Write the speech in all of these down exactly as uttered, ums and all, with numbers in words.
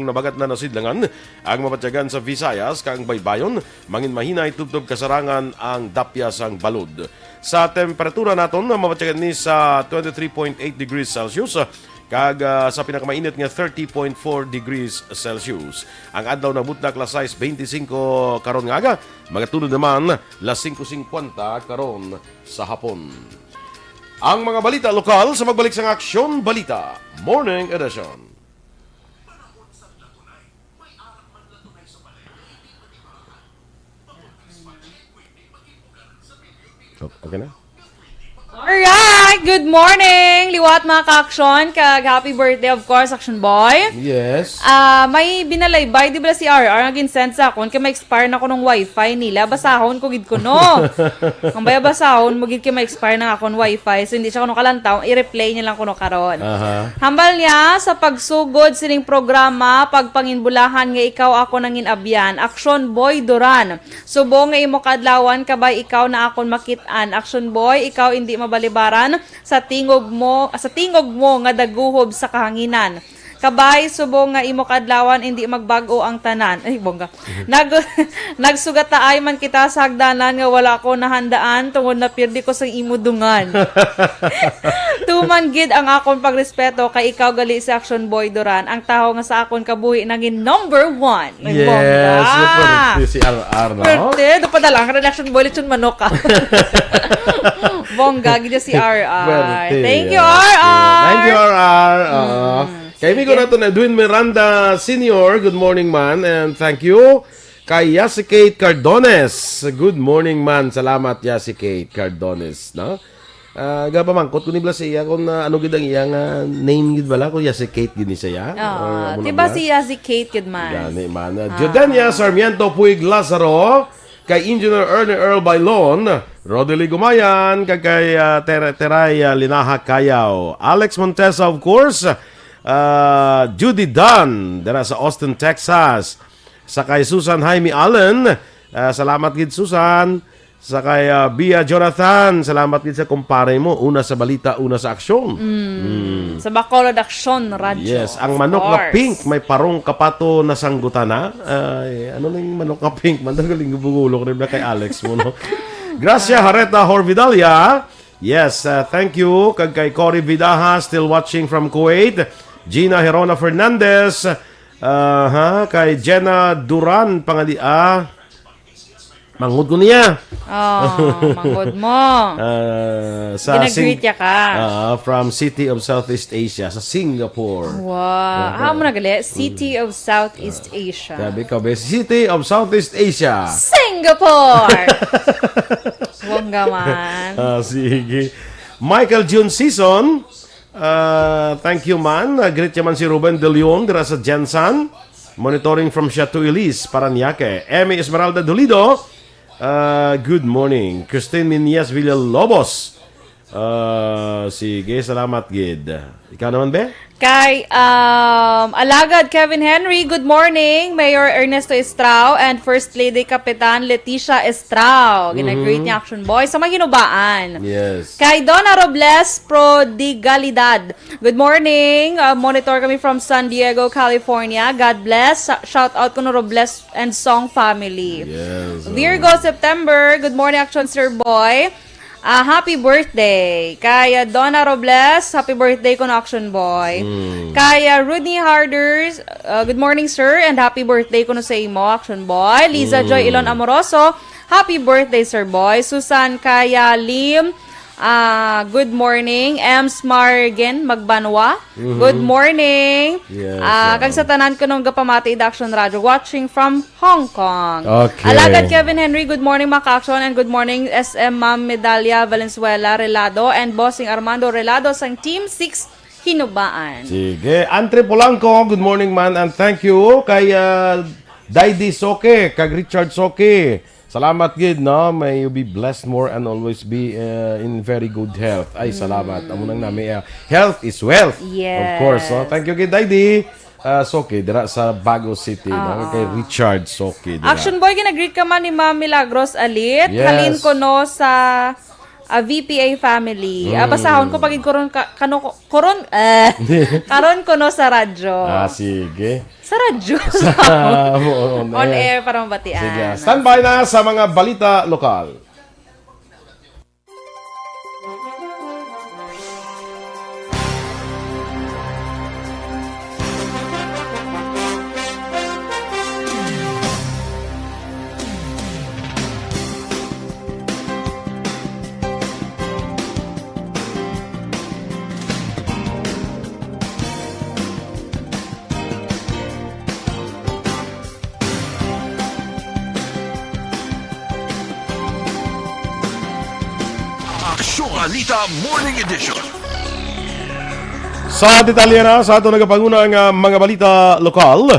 Nabagat na nasidlangan ang mabatyagan sa Visayas kag ang baybayon, manginmahinay tubtob kasarangan ang dapya sang balod. Sa temperatura naton, mabatyagan ni sa twenty-three point eight degrees Celsius kag, ah, sa pinakamainit nga thirty point four degrees Celsius. Ang adlaw nagbutlak las sais beintisinko karon nga aga, magatulod naman las singko singkwenta karon sa hapon. Ang mga balita lokal sa pagbalik sang Aksyon Balita Morning Edition. O-, okay na? Alright! Good morning! Liwat, mga ka-aksyon, kag happy birthday, of course, Action Boy. Yes. Ah, may binalaybay, di ba, si R R nga gin-send sa akon kay ma-expire na kuno ang wifi nila. Basahon ko gid kuno. Ang baya basahon mo gid kay ma-expire na akon wifi. So, hindi siya kuno kalantaw. I-replay niya lang kuno karon. Aha. Hambal niya sa pagsugod sining programa, pagpanginbulahan nga ikaw ako nangin-abyan, Action Boy Duran. Subong nga imo kaadlawan, kabay ikaw na akon makit-an. Action Boy, ikaw indi mabalibaran sa tingog mo, sa tingog mo nga daguhob sa kahanginan. Kabay, subong nga imo kaadlawan, indi magbag-o ang tanan. Ay, bongga. Nag Nagsugataay man kita sa hagdanan nga wala ko nahandaan tungod napirdi ko sang imo dungan. Tuman gid ang akon pagrespeto kay ikaw gali si Action Boy Duran, ang tawo nga sa akon kabuhi nangin number one. Ay, Yes, bongga. yung pwerte si R R, no? Pwerte, dapat na lang, reaction boy, lechon manok ka. Bongga, gid si R R. Pwerte, Thank you, yes. R R. Thank you, R R. Oo. Kay amigo nato na Edwin Miranda Senior, good morning, man, and thank you. Kay Yasi Kate Cardones, good morning, man. Salamat, Yasi Kate Cardones, no? Ah, gapamangkot ko ni bala sa iya kung, ah, ano gid ang iya nga name gid bala, kung Yasi Kate gid ni siya. Ah, Or amo na di ba bala? si Yasi Kate gid man? Gani man. Ah, Judenia Sarmiento Puig Lazaro, kay Engineer Ernie Earl Bailon, Rodely Gumayan, kag kay, ah, Ter-, Teray, ah, Linaha Kayaw, Alex Montesa, of course, ah, Judy Dunn, dira sa Austin, Texas, sa kay Susan Jaime Allen, ah, salamat gid, Susan, sa kay, ah, Bia Jonathan, salamat gid sa kumpare mo, una sa balita, una sa aksyon. Mm. Sa Bacolod Action Radyo. Yes, ang manok nga pink may parong kapato na sanggutana. Ay, ano ning manok nga pink? Madaling bugulok rin na kay Alex mo, no? Gracia Hareta Horvidalia. Yes, uh, thank you. Kag kay Cory Vidaha, still watching from Kuwait. Gina Herona Fernandez. Uh, ha? Kay Jenna Duran, pangali, ah, Manghod ko niya. Oh, manghod mo. Ah, sa Ginag-greet Sing- ya ka. Ah, from City of Southeast Asia, sa Singapore. Wow. Ah, mo na gali? City of Southeast Asia. Sabi ko, be, City of Southeast Asia. Singapore! Bongga man. Ah, sige. Michael June Season, ah, thank you, man. Ah, greet naman si Ruben De Leon dira sa Gensan. Monitoring from Chateau Elise, Paranaque. Emmy Esmeralda Dolido, ah, good morning. Christine Minyas Villalobos. Ah, sige, salamat gid. Ikaw naman, be? Kay, um, Alagad Kevin Henry, good morning. Mayor Ernesto Estrao and First Lady Kapitan Leticia Estrao. Gina-greet Mhm. niya Action Boy sa Mahinubaan. Yes. Kay Donna Robles Prodigalidad, good morning. Uh, monitor kami from San Diego, California. God bless. Sa- Shout out ko no Robles and Song family. Yes. Virgo September, good morning, Action Sir Boy. Ah, happy birthday. Kay, ah, Donna Robles, happy birthday ko no Action Boy. Mm. Kay, ah, Rodney Harders, ah, good morning, sir, and happy birthday ko no sa imo, Action Boy. Liza Mm. Joy Ilon Amoroso, happy birthday, Sir Boy. Susan Kaya Lim, ah, good morning. Ems Margen Magbanwa, Mhm. good morning. Yes, Ah, oo. Kag sa tanan ko nung gapamati id Action Radio, watching from Hong Kong. Okay. Alagad Kevin Henry, good morning, mga ka-action, and good morning, S M Ma'am Medalia Valenzuela Relado and Bossing Armando Relado sang Team six Hinubaan. Sige. Antre Polanco, good morning, man, and thank you kay, ah, Daydi Soke, kag Richard Soke. Salamat gid, no? May you be blessed more and always be, uh, in very good health. Ay, salamat. Amo nang nami, uh, health is wealth. Of Yes. Course, no? Thank you gid, Daydi. Uh, Soke, dira sa Bago City, no? Ah. Kay Richard Soke, dira. Action Boy, ginagreet ka man ni Ma'am Milagros Alit. Yes. Halin ko no sa A V P A family. Ah, Mm. basahon ko pag koron ka, kano ko, koron, eh, karon ko no sa radyo. Ah, sige. Sa radyo. Sa, on On air. air para mabatian. Sige. Standby na sa mga balita lokal. Aksyon Balita Morning Edition. Sa detalye na sa aton nagapanguna nga mga balita lokal,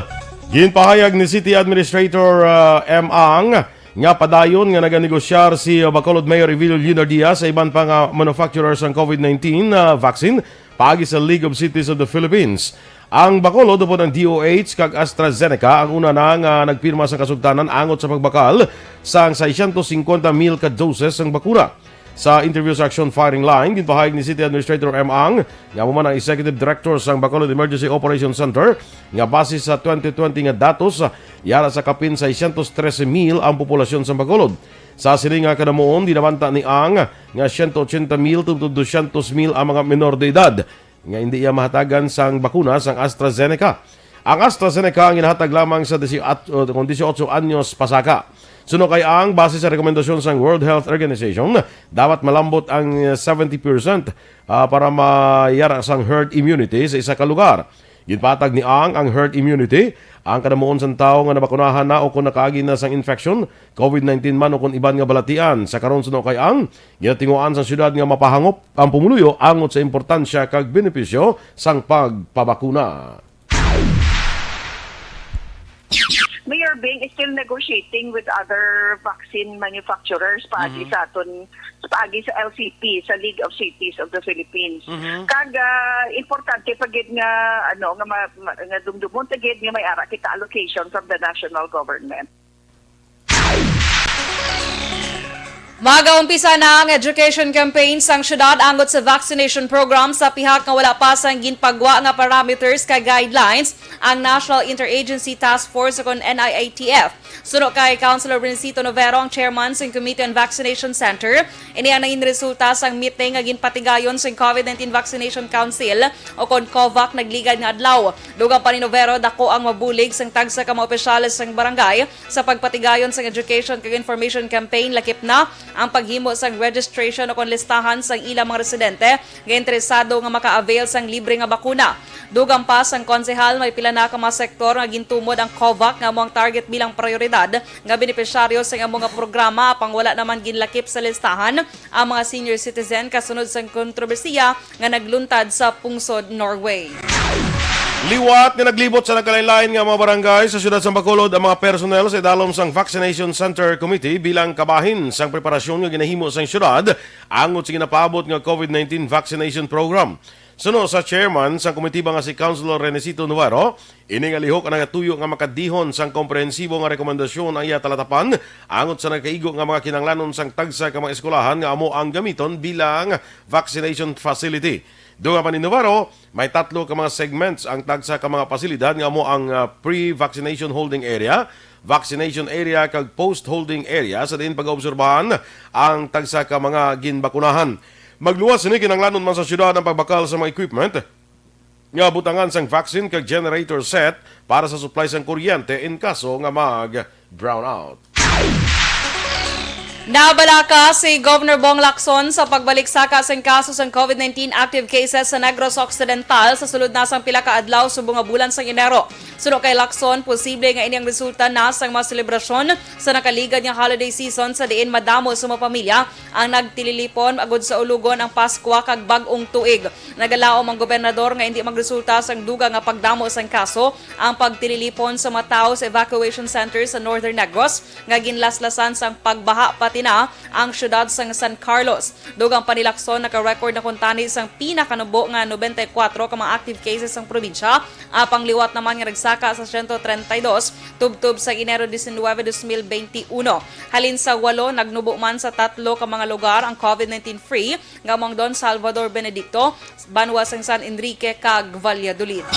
ginpahayag ni City Administrator, ah, M. Ang nga padayon nga naganegosyar si Bacolod Mayor Evelio Leonardia sa iban pa nga manufacturer sang COVID nineteen, ah, vaccine paagi sa League of Cities of the Philippines. Ang Bacolod upod ang D O H kag AstraZeneca ang una na nga nagpirma sang kasugtanan angot sa pagbakal sang seiscientos cincuenta mil ka doses sang bakuna. Sa interview sa Aksyon Firing Line, ginpahayag ni City Administrator M. Ang nga amo man ang Executive Director sang Bacolod Emergency Operations Center nga base sa twenty twenty nga datos, yara sa kapin seiscientos trese mil ang populasyon sang Bacolod. Sa sini nga kadamuon, dinabanta ni Ang nga siyento ochenta mil tubtob dosyentos mil ang mga menor de edad nga hindi iya mahatagan sang bakuna sang AstraZeneca. Ang AstraZeneca ang ginahatag lamang sa dieciocho, uh, kung dieciocho anyos pasaka. Suno kay Ang, base sa rekomendasyon sang World Health Organization, dapat malambot ang, uh, seventy percent, uh, para mayara sang herd immunity sa isa ka lugar. Ginpatag ni Ang ang herd immunity, ang kadamuon sang tawo nga nabakunahan na o kon nakaagi na sang infection, COVID nineteen man o kon iban nga balatian. Sa karon, suno kay Ang, ginatinguhaan sang syudad nga mapahangop ang pumuluyo angot sa importansya kag benepisyo sang pagpabakuna. Mayor Bing is still negotiating with other vaccine manufacturers paagi Mhm. sa aton, paagi sa L C P, sa League of Cities of the Philippines. Mhm. Kag, ah, importante pa gid nga, ano, nga ma-, ma-, nga dumdumon ta gid nga may ara kita allocation from the national government. Magaumpisa na ang education campaign sang syudad angot sa vaccination program sa pihak nga wala pa sang ginpagwa nga parameters kag guidelines ang National Interagency Task Force o kon N I I T F. Suno kay Councilor Rencito Novero, ang chairman sang Committee on Vaccination Center, ini ang nangin resulta sang meeting nga ginpatigayon sang COVID nineteen Vaccination Council o kon COVAC nagligad nga adlaw. Dugang pa ni Novero, dako ang mabulig sang tagsa ka mga opisyales sang barangay sa pagpatigayon sang education kag information campaign, lakip na ang paghimo sang registration o kon listahan sang ilang mga residente nga interesado nga maka-avail sang libre nga bakuna. Dugang pa sang konsehal, may pila na ka mga sektor nga gintumod ang COVAC nga amo ang target bilang prioridad nga benepisyaryo sang amo nga programa, apang wala naman ginlakip sa listahan ang mga senior citizen kasunod sang kontrobersiya nga nagluntad sa pungsod Norway. Liwat nga naglibot sa nagkalain-lain nga mga barangay sa siyudad sang Bacolod ang mga personnel sa idalom sang Vaccination Center Committee bilang kabahin sang preparasyon nga ginahimo sang siyudad angot sa ginapaabot nga COVID nineteen vaccination program. Suno sa chairman sang komitiba nga si Councilor Renesito Navarro, ini nga lihok ang nagatuyo nga makadihon sang komprehensibo nga rekomendasyon ang iya talatapan angot sa nagkaigo nga mga kinahanglanon sang tagsa ka mga eskwelahan nga amo ang gamiton bilang vaccination facility. Dugang pa ni Navarro, may tatlo ka mga segments ang tagsa ka mga pasilidad nga amo ang, ah, pre-vaccination holding area, vaccination area kag post-holding area sa diin pagaobserbahan ang tagsa ka mga ginbakunahan. Magluwas sini, kinahanglanon man sa siyudad ang pagbakal sa mga equipment nga butangan sang vaccine kag generator set para sa supply sang kuryente in kaso nga mag-brownout. Nabalaka si Governor Bong Lacson sa pagbalik saka sang kaso sang COVID nineteen active cases sa Negros Occidental sa sulod na sang pila ka adlaw subong nga bulan sang Enero. Suno kay Lacson, posible nga ini ang resulta na sang mga selebrasyon sa nakaligad nga holiday season sa diin madamo sa mga pamilya ang nagtililipon agud sa ulugon ang Paskwa kag Bag-ong Tuig. Nagalaom ang gobernador nga indi magresulta sang dugang nga pagdamo sang kaso ang pagtililipon sa mga tawo sa evacuation center sa Northern Negros nga ginlaslasan sang pagbaha, pat-, na ang siyudad sang San Carlos. Dugang pa ni Lacson, naka-record na kuntani sang pinakanubo nga nobenta y kuwatro ka mga active cases sang probinsya, apang liwat naman nga nagsaka sa siyento treinta y dos tubtob sa Enero diecinuebe, dos mil beintiuno. Halin sa walo, nagnubo man sa tatlo ka mga lugar ang covid nineteen free, nga amo ang Don Salvador Benedicto, banwa sang San Enrique kag Valladolid.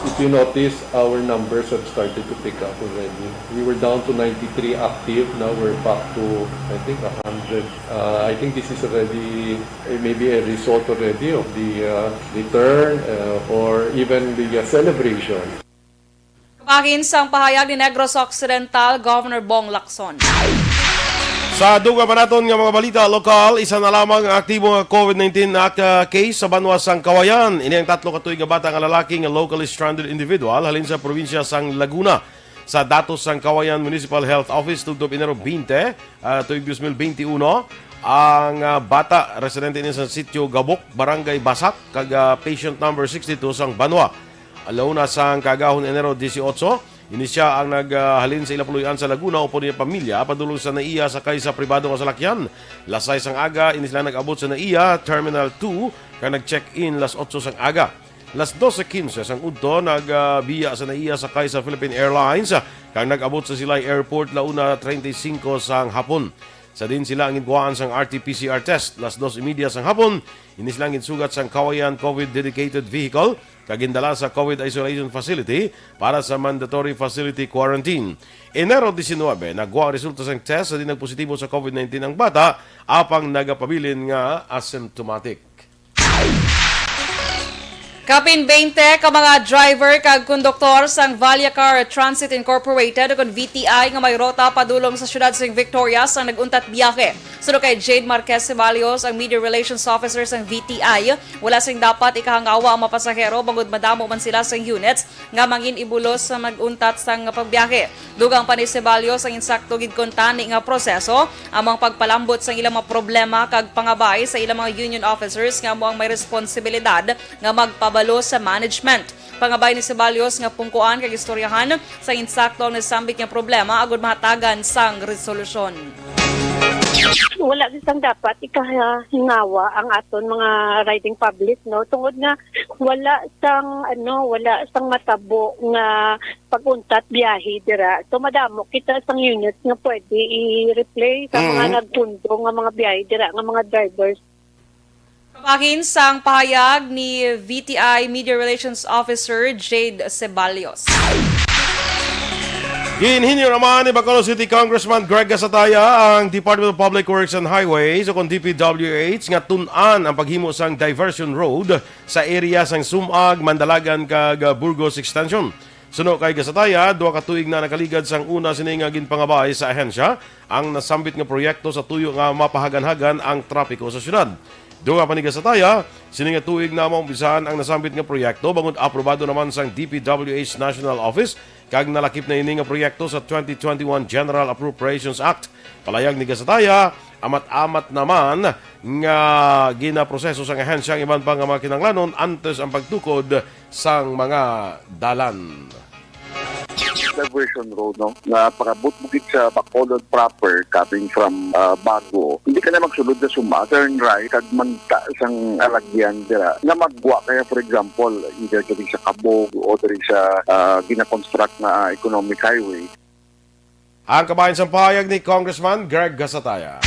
If you notice, our numbers have started to pick up already. We were down to ninety-three active, now we're back to, I think, a hundred. Uh, I think this is already, eh, maybe a result already of the, uh, the turn, uh, or even the, uh, celebration. Kabahin sang pahayag ni Negros Occidental Governor Bong Lacson. Sa dugang pa naton nga mga balita lokal, isa na lamang ang aktibo nga covid nineteen na, ah, case sa banwa sang Kawayan. Ini ang tatlo ka tuig nga bata nga lalaki nga locally stranded individual halin sa probinsya sang Laguna. Sa datos sang Kawayan Municipal Health Office tubtob Enero twenty, ah, tuig dos mil beintiuno, ang, ah, bata residente ini sa sitio Gabok, Barangay Basak, kag, ah, patient number sixty-two sang banwa. Alauna sang kaagahon, Enero dieciocho, ini sia ang naghalin sa ila puloy-an sa Laguna upod iya pamilya padulong sa NAIA sakay sa pribado nga salakyan. Las sais sang aga, ini sila nag-abot sa NAIA Terminal two kag nag-check-in las otso sang aga. Las doce quince sang udto, nagbiya sa NAIA sakay sa Philippine Airlines kag nag-abot sa Silay Airport launa treinta y cinco sang hapon. Sa diin sila ang ginkuhaan sang R T P C R test, las dos y media sang hapon, ini sila ang ginsugat sang Kawayan COVID dedicated vehicle kag gindala sa COVID isolation facility para sa mandatory facility quarantine. Enero diecinuebe, nagwa ang resulta sang test sa diin nagpositibo sa COVID nineteen ang bata, apang nagapabilin nga asymptomatic. Kapin twenty ka mga driver kag konduktor sang Valia Car Transit Incorporated, kon V T I, nga may rota padulong sa siyudad sang Victorias ang nag-untat biyahe. Suno kay Jade Marquez Ceballos, ang Media Relations Officer sang V T I, wala sing dapat ikahangawa ang mga pasahero bangod madamo man sila sang units nga mangin-ibulos sa nag-untat sang pagbiyahe. Dugang pa ni Ceballos, ang insakto gid kuntani nga proseso amo ang pagpalambot sang ilang mga problema kag pangabay sa ilang mga union officers nga amo ang may responsibilidad nga magpabalo sa management. Pangabay ni Ceballos nga pungkuan kag istoryahan sang insakto ang nasambit nga problema agud mahatagan sang resolusyon. Wala gid sang dapat ikahingawa ang aton mga riding public, no, tungod nga wala sang, ano, wala sang matabo nga pag-untat biyahe dira. So madamo kita sang units nga pwede i-replace sa mga Mhm. nagpundo nga mga biyahe dira nga mga drivers. Kabahin sang pahayag ni V T I Media Relations Officer Jade Ceballos. Ginhinyo naman ni Bacolod City Congressman Greg Gasataya ang Department of Public Works and Highways o kon D P W H nga tun-an ang paghimo sang diversion road sa area sang Sumag, Mandalagan kag Burgos Extension. Suno kay Gasataya, duha ka tuig na nakaligad sang una sini nga ginpangabay sa ahensya ang nasambit nga proyekto sa tuyo nga mapahaganhagan ang trapiko sa syudad. Dugang pa ni Gasataya, sini nga tuig na maumpisahan ang nasambit nga proyekto bangod aprobado naman sang D P W H National Office kag nalakip na ini nga proyekto sa twenty twenty-one General Appropriations Act. Palayag ni Gasataya, amat-amat naman nga ginaproseso sang ahensya ang iban pa nga mga kinahanglanon antes ang pagtukod sang mga dalan. Diversion road, no, nga pakabot mo gid sa Bacolod proper, coming from, ah, Bago. Hindi ka na magsulod sa Sumag, turn right kag mangita sang alagyan dira nga magwa kaya, for example, either diri sa Kabog o diri sa, ah, gina-construct nga, ah, economic highway. Ang kabahin sang pahayag ni Congressman Greg Gasataya.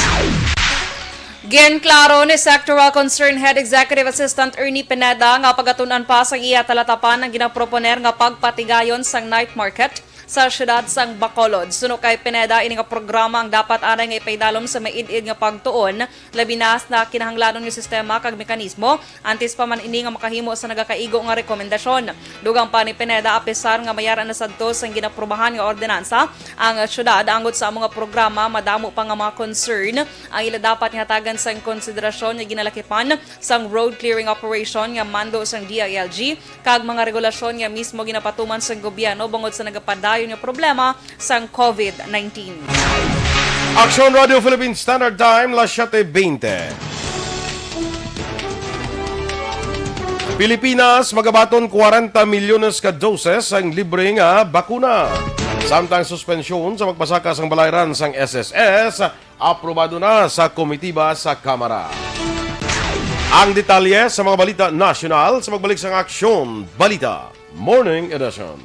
Ginklaro ni Sectoral Concern Head Executive Assistant Ernie Pineda nga pagatun-an pa sang iya talatapan ang ginaproponer nga pagpatigayon sang night market sa siyudad sang Bacolod. Suno kay Pineda, ini nga programa ang dapat anay nga ipaidalom sa maid-id nga pagtuon, labi na sa kinahanglanon nga sistema kag mekanismo, antes pa man ini nga makahimo sa nagakaigo nga rekomendasyon. Dugang pa ni Pineda, apisar nga mayara na sadto sang ginaprubahan nga ordinansa ang siyudad, angot sa amo nga programa, madamo pa nga mga concern ang ila dapat nga hatagan sang konsiderasyon nga ginalakipan sang road clearing operation nga mando sang D I L G kag mga regulasyon nga mismo ginapatuman sang gobyerno bangod sa nagapadayon nga problema sang COVID nineteen. Aksyon Radio Philippine Standard Time, las siete veinte. Pilipinas, magabaton kwarenta milyones ka doses sang libre nga bakuna. Samtang suspensyon sa pagpasaka sang balayran sang S S S, aprobado na sa komitiba sa Kamara. Ang detalye sa mga balita nasyonal sa pagbalik sang Aksyon Balita Morning Edition.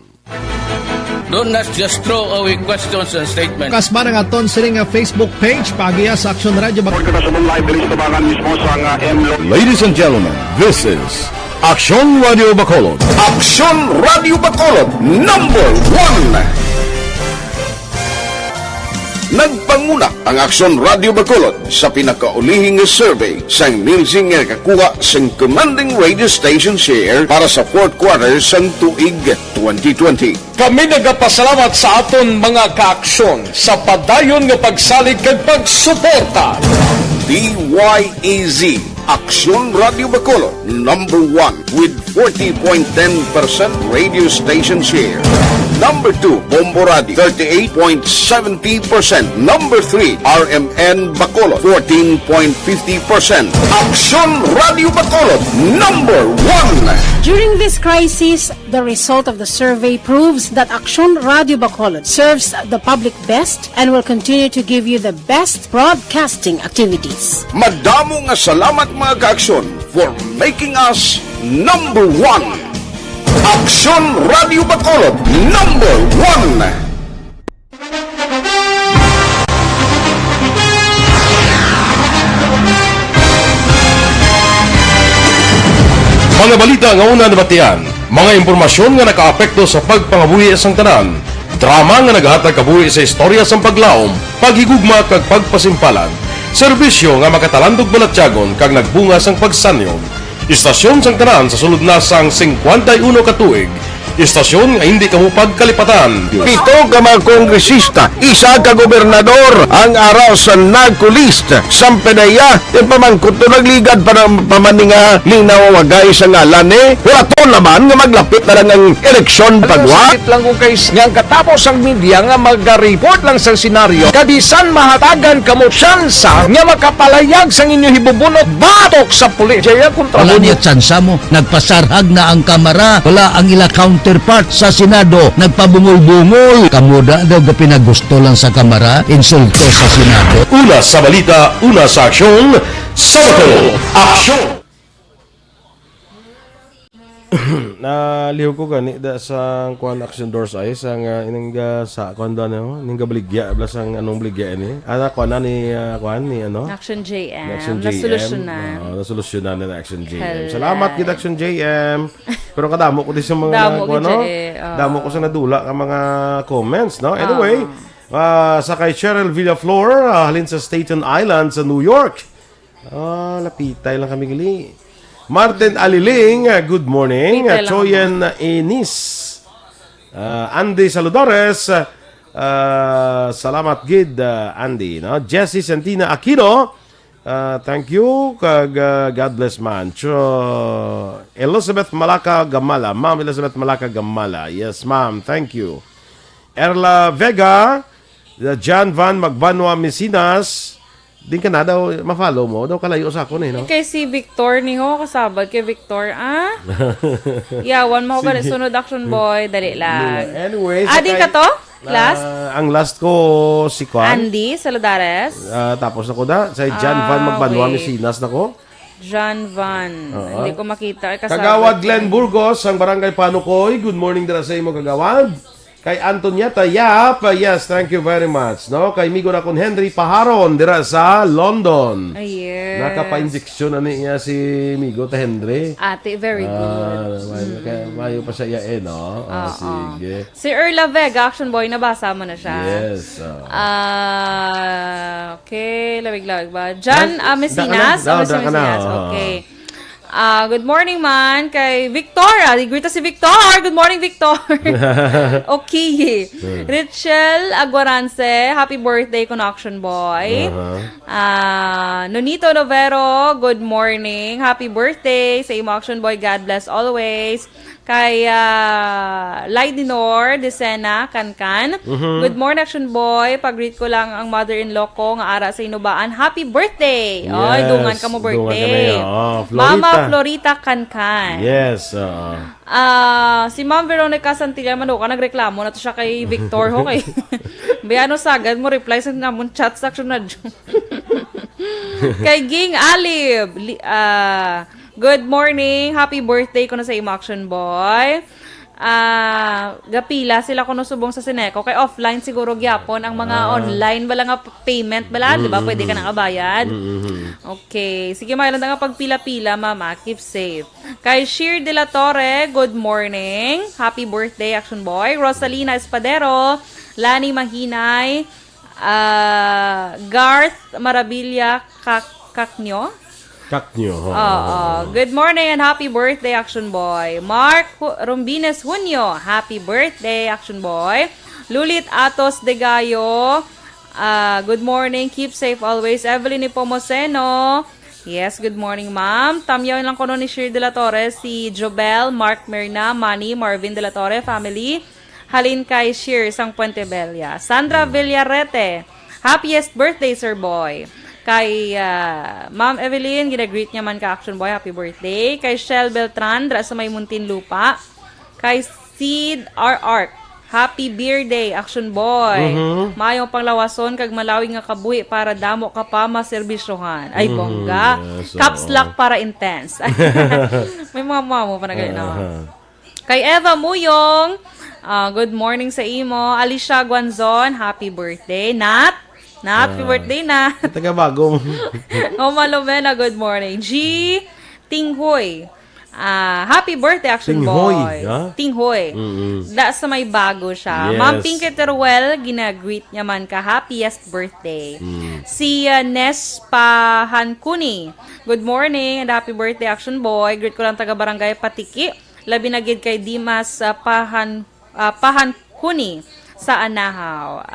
Don't not just throw away questions and statements. Kasma nga aton sini nga Facebook page, paagiha sa Aksyon Radyo Bacolod. Kita sa live diri sa tabangan mismo sa nga M Lo. Ladies and gentlemen, this is Aksyon Radio Bacolod. Aksyon Radio Bacolod, number one. Nagpanguna ang Aksyon Radio Bacolod sa pinakaulihing nga survey sang Nielsen nga nakakuha sang commanding radio station share para sa fourth quarter sang tuig twenty twenty. Kami nagapasalamat sa aton mga kaaksyon sa padayon nga pagsalig kag pagsuporta. D Y E Z, Aksyon Radio Bacolod, number one with forty point ten percent radio station share. Number two, Bombo Radio, thirty-eight point seventy percent. Number three, R M N Bacolod, fourteen point fifty percent. Aksyon Radio Bacolod, number one. During this crisis, the result of the survey proves that Aksyon Radio Bacolod serves the public best and will continue to give you the best broadcasting activities. Madamo nga salamat, mga kaaksyon, for making us number one. Aksyon Radio Bacolod, number one. Mga balita nga una nabatian, mga impormasyon nga nakaapekto sa pagpangabuhi sang tanan, drama nga nagahatag kabuhi sa istorya sang paglaom, paghigugma kag pagpasimpalan, serbisyo nga makatalandog balatyagon kag nagbunga sang pagsanyon. Istasyon sang tanan sa sulod na sang singkwenta y uno ka tuig. Istasyon nga hindi kamo pagkalipatan. Pito ka mga kongresista, isa ka gobernador ang ara sa NAGCOLEST. Sampe na iya, ipamangkot to nagligad pa ng pamaninga ni nawawagay sa ngalan ni. Wala to naman nga maglapit na lang ang eleksyon pagwa. Sakit lang kung kay nga ang katapos ang media nga magareport lang sa senaryo. Kabisan mahatagan kamo tsansa nga makapalayag sang inyo hibubunot batok sa pulis. Jaya kontra Wala mo niya tsansa mo. Nagpasarhag na ang Kamara. Wala ang ila counterpart sa Senado. Nagpabungol-bungol. Kamo da daw gapinagusto lang sa Kamara. Insulto sa Senado. Una sa balita, una sa aksyon, sa Bacolod. Aksyon! Nalihog ko gani da sa kuan action doors ay sa nga ining ga sa kuan da no, ning gabaligya bla sang anong baligya ini. Ana kuan na ni ah, kuan ni ano? Action J M. Action J M. Nasolusyonan. Oo, nasolusyonan na Action J M. Correct. Salamat gid Action J M. Pero kadamo ko di sa mga Damo kuan, gid no? Siya eh, oo. Damo ko sa nadula nga mga comments, no? Anyway, ah, sa kay Cheryl Villaflor, ah, halin sa Staten Island sa New York. Ah, lapitay lang kami gali. Martin Aliling, ah, good morning. Lapitay Ah, lang Choyan Inis. Ah, Andy Saludores, ah, salamat gid, ah, Andy, no? Jessie Santina Aquino, ah, thank you. Kag, ah, God bless man. Cho, Elizabeth Malaka Gamala. Ma'am Elizabeth Malaka Gamala. Yes, ma'am. Thank you. Erla Vega, the John Van Magbanwa Misinas. Din ka na daw, ma-follow mo. Daw kalayo sa akon eh, no? Kay si Victor ni ho, kasabad kay Victor, ah? Yawan mo ko Sige. Sunod action boy, dali lang. Anyway, sa Adi kay ka to? Last? Ah, ang last ko si Kwan. Andy Saladares. Ah, tapos na ko da. Sa John Van Ah, Magbanwa, wait. Misinas na ko. John Van. Oo. Hindi ko makita. Ay, kasabot Kagawad ko. Glenn Burgos, ang Barangay Panukoy. Good morning dira sa imo, Kagawad. Kay Antonieta Yap, yes, thank you very much. No, kay migo na kun Henry Paharon dira sa London. Ah, yes. Nakapainjeksyon ani niya si migo ta Henry. Ate, very Ah, good. Mayo, kaya mayo pa siya eh, no? Ah, Oo. Sige. Si Erla Vega, action boy, nabasa mo na siya. Yes. Oh. Ah, okay, lawig-lawig ba? John Nas- ah, Mesinas. Daka na, Ah, daka na, Mesinas. Oh. Okay. Ah, good morning man kay Victor. Ah, di grita si Victor. Good morning, Victor. Okay. Hmm. Richel Aguarance, happy birthday, Connection Boy. Uh-huh. Ah, Nonito Novero, good morning. Happy birthday sa imo, Action Boy. God bless always. Kay, ah, Laidinor Decena Cancan. Mhm. "Good morning, Action Boy. Pag-greet ko lang ang mother-in-law ko nga ara sa Inubaan. Happy birthday!" Oy, dungan Yes, ka mo dungan birthday. kami. Oh, Mama Florita. Florita Cancan. Yes, oo. Ah, si Ma'am Veronica Santillan Manuka nagreklamo na to siya kay Victor, ho, kay Biano sagad mo reply sa namon chat section na dyan. Kay Ging Alib, li-, ah, "Good morning, happy birthday ko na sa imo, Action Boy." Ah, gapila sila kuno subong sa Sineco kay offline siguro gyapon ang mga Ah. online bala nga p-, payment bala, di ba? Pwede ka Mm-hmm. nakabayad. Mm-hmm. Okay. Sige, mayroon nga pagpila-pila, mama. Keep safe. Kay Sheer De La Torre, "Good morning. Happy birthday, Action Boy." Rosalina Espadero, Lani Mahinay, ah, Garth Marabilia Kak-, Kaknyo. Kaknyo, ho. Oo. "Good morning and happy birthday, Action Boy." Mark Hu-, Rombines Junio, "Happy birthday, Action Boy." Lulit Atos De Gallo, ah, "Good morning, keep safe always." Evelyn Nepomuceno, "Yes, good morning, ma'am." Tamyaw lang kuno ni Sheer De La Torre, si Jobel, Mark Mirna, Manny, Marvin De La Torre family. Halin kay Sheer sang Puente Bella. Sandra Hmm. Villarete, "Happiest birthday, Sir Boy." Kay, ah, Ma'am Evelyn, ginagreet niya man ka, Action Boy, happy birthday. Kay Shell Beltran, dra sa may Muntinlupa. Kay Sid R R, "Happy Beer Day, Action Boy." Mhm. "Maayong panglawason kag malawig nga kabuhi para damo ka pa maserbisyohan." Ay, Mhm. bongga. Yes, Caps oo. lock para intense. May mga mamo pa na ganyan, no? Aha. Kay Eva Muyong, ah, "Good morning sa imo." Alicia Guanzon, "Happy birthday." Nat? Nat, happy Ah. birthday na. Taga Bagong. Oma Lomena, "Good morning." G Tinghoy, ah, "Happy birthday, Action Tinghoy, Boy." ha? Tinghoy. Mm-mm. Da sa may Bago siya. Yes. Ma'am Pinky Teruel, ginagreet niya man ka, "Happiest birthday." Mm. Si, ah, Nes Pahancuni, "Good morning and happy birthday, Action Boy. Greet ko lang taga Barangay Patiki. Labi na gid kay Dimas, ah, Pahan-, ah, Pahancuni sa Anahaw."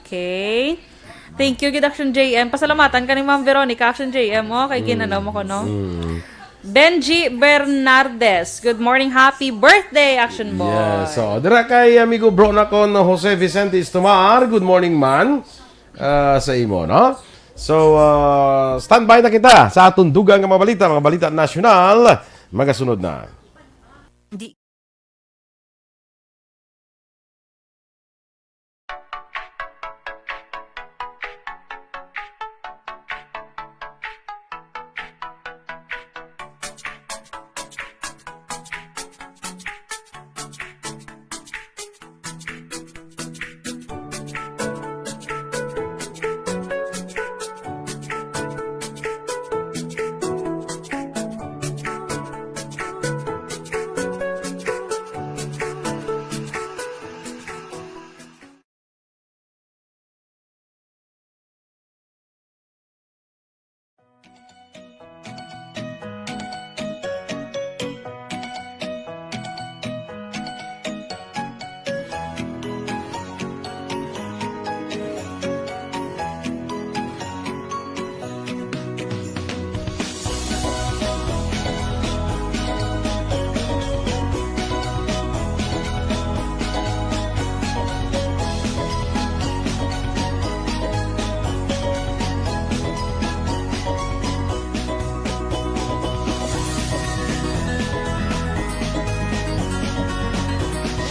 Okay. Thank you gid, Action J M. Pasalamatan ka ni Ma'am Veronica, Action J M, oh, kay Mm. ginano mo ko, no? Mm. Benji Bernardes, "Good morning, happy birthday, Action Boy." Yes, so, dira kay amigo bro na kon Jose Vicente Istomar, "Good morning, man." Ah, sa imo, no? So, ah, standby na kita sa aton dugang nga mga balita, mga balita nasyonal, magasunod na. Di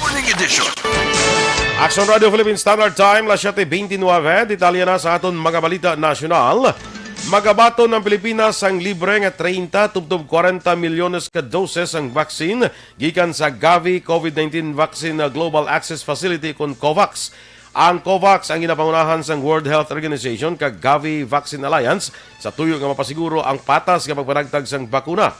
Morning Edition. Action Radio Philippine Standard Time, las siete veintinueve. Detalye na sa aton mga balita nasyonal. Magabaton ang Pilipinas sang libre nga treinta tubtob kwarenta milyones ka doses sang vaccine gikan sa Gavi COVID nineteen Vaccine Global Access Facility kon COVAX. Ang COVAX ang ginapangunahan sang World Health Organization kag Gavi Vaccine Alliance sa tuyo nga mapasiguro ang patas nga pagpanagtag sang bakuna.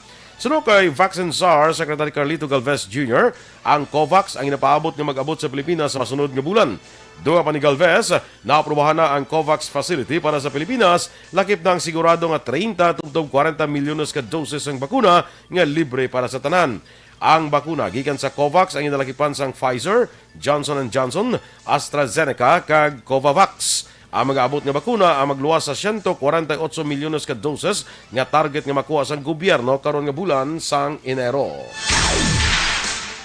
Suno kay Vaccine Czar Secretary Carlito Galvez Junior, ang COVAX ang ginapaabot nga mag-abot sa Pilipinas sa masunod nga bulan. Dugang pa ni Galvez, naaprubahan na ang COVAX facility para sa Pilipinas, lakip na ang sigurado nga treinta tubtob kwarenta milyones ka doses sang bakuna nga libre para sa tanan. Ang bakuna gikan sa COVAX ang ginalakipan sang Pfizer, Johnson and Johnson, AstraZeneca, kag Covavax. Ang mag-aabot nga bakuna ang magluwas sa siyento kwarenta y otso milyones ka doses nga target nga makuha sang gobyerno karon nga bulan sang Enero.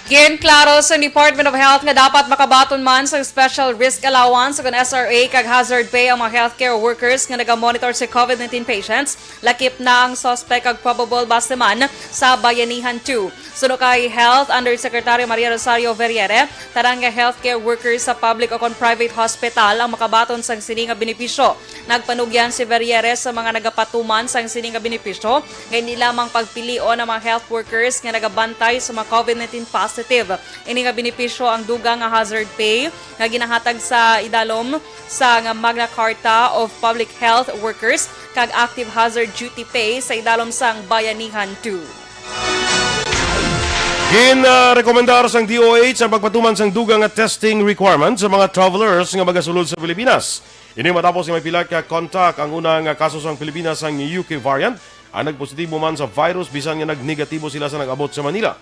Ginklaro sa Department of Health nga dapat makabaton man sa special risk allowance o S R A kag hazard pay ang mga healthcare workers nga nagamonitor sa COVID nineteen patients, lakip na ang suspect kag probable base man sa Bayanihan two. Suno kay Health Undersecretary Maria Rosario Verriere, tanan nga healthcare workers sa public o kon private hospital ang makabaton sang sini nga benepisyo. Nagpanugyan si Verriere sa mga nagapatuman sang sini nga benepisyo nga hindi lamang pagpilion ang mga health workers nga nagabantay sa mga COVID nineteen positive. Ini nga benepisyo ang dugang nga hazard pay nga ginahatag sa idalom sa nga Magna Carta of Public Health Workers kag active hazard duty pay sa idalom sang Bayanihan two. Gin, ah, rekomendar sang D O H ang pagpatuman sang dugang nga testing requirement sa mga travelers nga magasulod sa Pilipinas. Ini matapos nga may pila ka kontak ang una nga kaso sang Pilipinas sang U K variant ang nagpositibo man sa virus bisan nga nagnegatibo sila sa nag-abot sa Manila.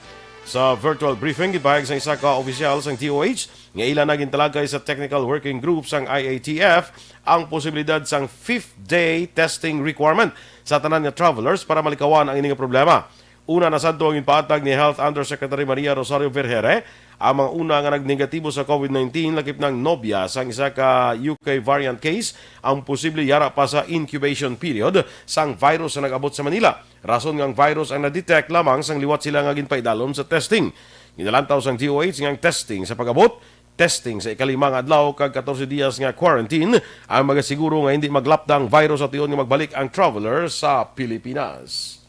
Sa virtual briefing, gipahayag sang isa ka opisyal sang D O H nga ila na gintalagay sa Technical Working Group sang I A T F ang posibilidad sang fifth day testing requirement sa tanan nga travelers para malikawan ang ini nga problema. Una na sadto ang ginpaatag ni Health Undersecretary Maria Rosario Vergere, ang mga una nga nagnegatibo sa COVID nineteen lakip nang nobya sang isa ka U K variant case ang posible yara pa sa incubation period sang virus sa nag-abot sa Manila. Rason nga ang virus ang na-detect lamang sang liwat sila nga ginpaidalom sa testing. Ginalantaw sang D O H nga ang testing sa pag-abot, testing sa ikalima nga adlaw kag katorse dias nga quarantine ang magasiguro nga hindi maglapda ang virus sa tion nga magbalik ang traveler sa Pilipinas.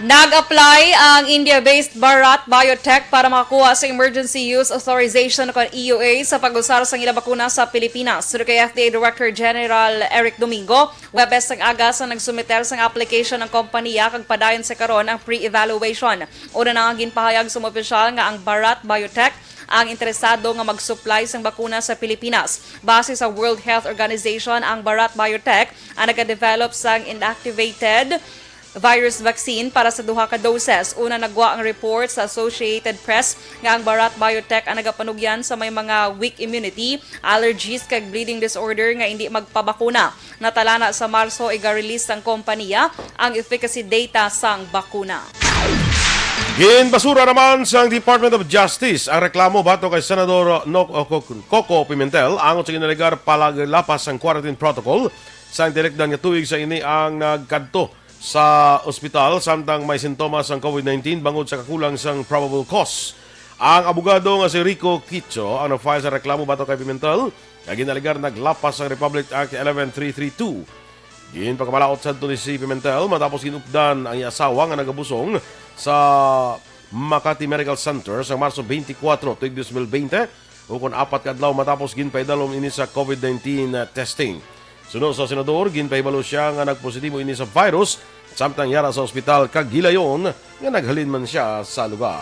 Nag-apply ang India-based Bharat Biotech para makakuha sa Emergency Use Authorization o E U A sa pag-usar sang ila bakuna sa Pilipinas. Suno kay F D A Director General Eric Domingo, Huwebes sang aga sang nagsumiter sang application ang kompanya kag padayon sa karon ang pre-evaluation. Una na nga ginpahayag sa mga opisyal nga ang Bharat Biotech ang interesado nga mag-supply sang bakuna sa Pilipinas. Base sa World Health Organization, ang Bharat Biotech ang nagadevelop sang inactivated virus vaccine para sa duha ka doses. Una, nagwa ang report sa Associated Press nga ang Bharat Biotech ang nagapanugyan sa may mga weak immunity, allergies, kag bleeding disorder nga indi magpabakuna. Natalana sa Marso, iga-release sang kompanya ang efficacy data sang bakuna. Ginbasura naman sang Department of Justice ang reklamo batok kay Senador Noc-, Coco Pimentel angot sa ginalegar paglapas sang quarantine protocol sang tinikdan nga tuig sa ini ang nagkadto sa ospital samtang may sintomas sang COVID nineteen bangod sa kakulang sang probable cause. Ang abogado nga si Rico Quicho ang nag-file sa reklamo batok kay Pimentel nga ginalegar naglapas sang Republic Act eleven three three two. Ginpakamalaot sadto ni si Pimentel matapos ginupdan ang iya asawa nga nagabusong sa Makati Medical Center sa Marso twenty-four tuig twenty twenty, ukon apat ka adlaw matapos ginpaidalom ini sa COVID nineteen testing. Suno sa senador, ginpahibalo sia nga nagpositibo ini sa virus samtang yara sa ospital kag gilayon nga naghalin man sia sa lugar.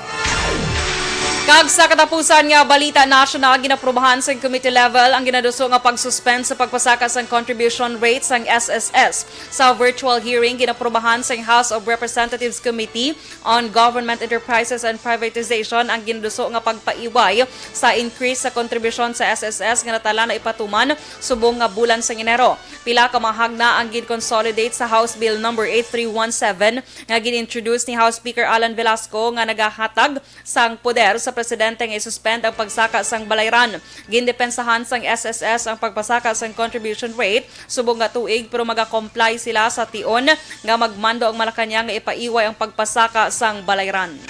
Kag sa katapusan nga balita nasyonal, ginaprubahan sa committee level ang ginaduso nga pag-suspend sa pagpasaka sang contribution rate sang S S S. Sa virtual hearing, ginaprubahan sang House of Representatives Committee on Government Enterprises and Privatization ang ginduso nga pagpaiway sa increase sa kontribusyon sa S S S nga natalana ipatuman subong nga bulan sang Enero. Pila ka mahagna ang gin-consolidate sa House Bill number eight three one seven nga gin-introduce ni House Speaker Alan Velasco nga nagahatag sang poder sa presidente nga i-suspend ang pagsaka sang balayran. Gindepensahan sang S S S ang pagpasaka sang contribution rate subong nga tuig, pero maga-comply sila sa tion nga magmando ang Malacañang nga ipaiway ang pagpasaka sang balayran.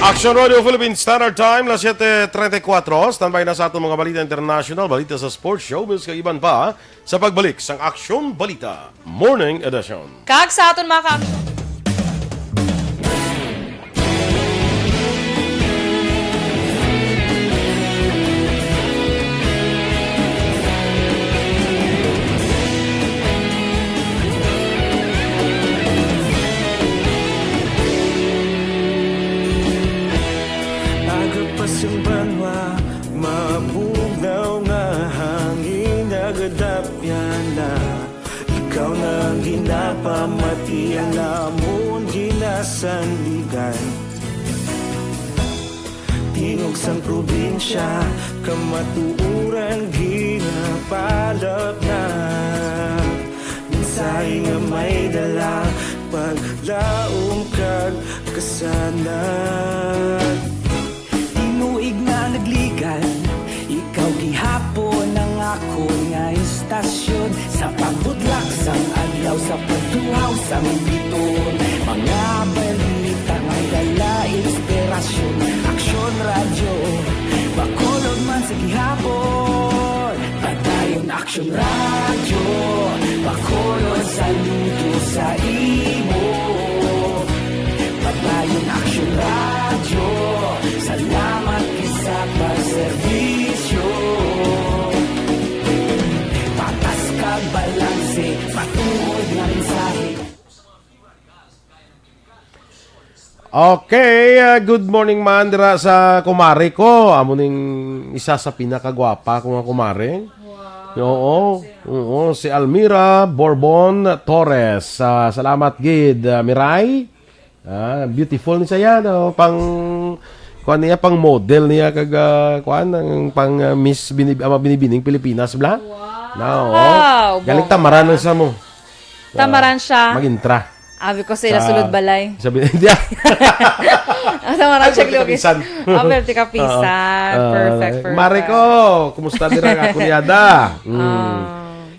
Action Radio Philippine Standard Time, las siete treinta y cuatro. Standby na sa aton mga balita international, balita sa sports, showbiz, kag iban pa sa pagbalik sang Action Balita Morning Edition. Kag sa aton mga ka-action. Aga pa sang banwa, mabugnaw nga hangin, nagadapyan na. Ikaw na ang ginapamati, ang amon ginasandigan. Tingog sang probinsya, kamatuoran ginapalapnag. Mensahe nga may dala, paglaom kag kas- Sana tinuig nga nagligan, ikaw gihapon ang akon nga istasyon. Sa pagbudlak sang adlaw, sa pagtuhaw sang biton, mga balita nga dala inspirasyon. Aksyon Radyo Bacolod man sa gihapon, padayon Aksyon Radyo Bacolod, saludo sa imo. Padayon Aksyon Radyo, salamat kay sa pagserbisyo. Patas kag balanse, matuod nga mensahe. Okay, uh, good morning man dira sa kumare ko. Amo ning isa sa pinakagwapa ko nga kumare. Wow. Oo, oo, si Almira Borbon Torres. Ah, salamat gid, ah, Miray. Ah, beautiful ni siya, no? Pang kuan niya, pang model niya kag ah, kuan ang pang ah, Miss Binib ama Binibining Pilipinas bla. Wow. Na, oo. Wow, Galing bongga. Tamaran lang sa mo. Tamaran siya. Magintra. Abi ko sila Sa- sulod balay. Sabi niya. Ang tamaran Ay, siya pwerte globe. Kapisan. Ah, pwerte kapisan. Oo. Ah, Perfect, perfect. Mare ko, kumusta dira nga kunyada? Mm. Ah.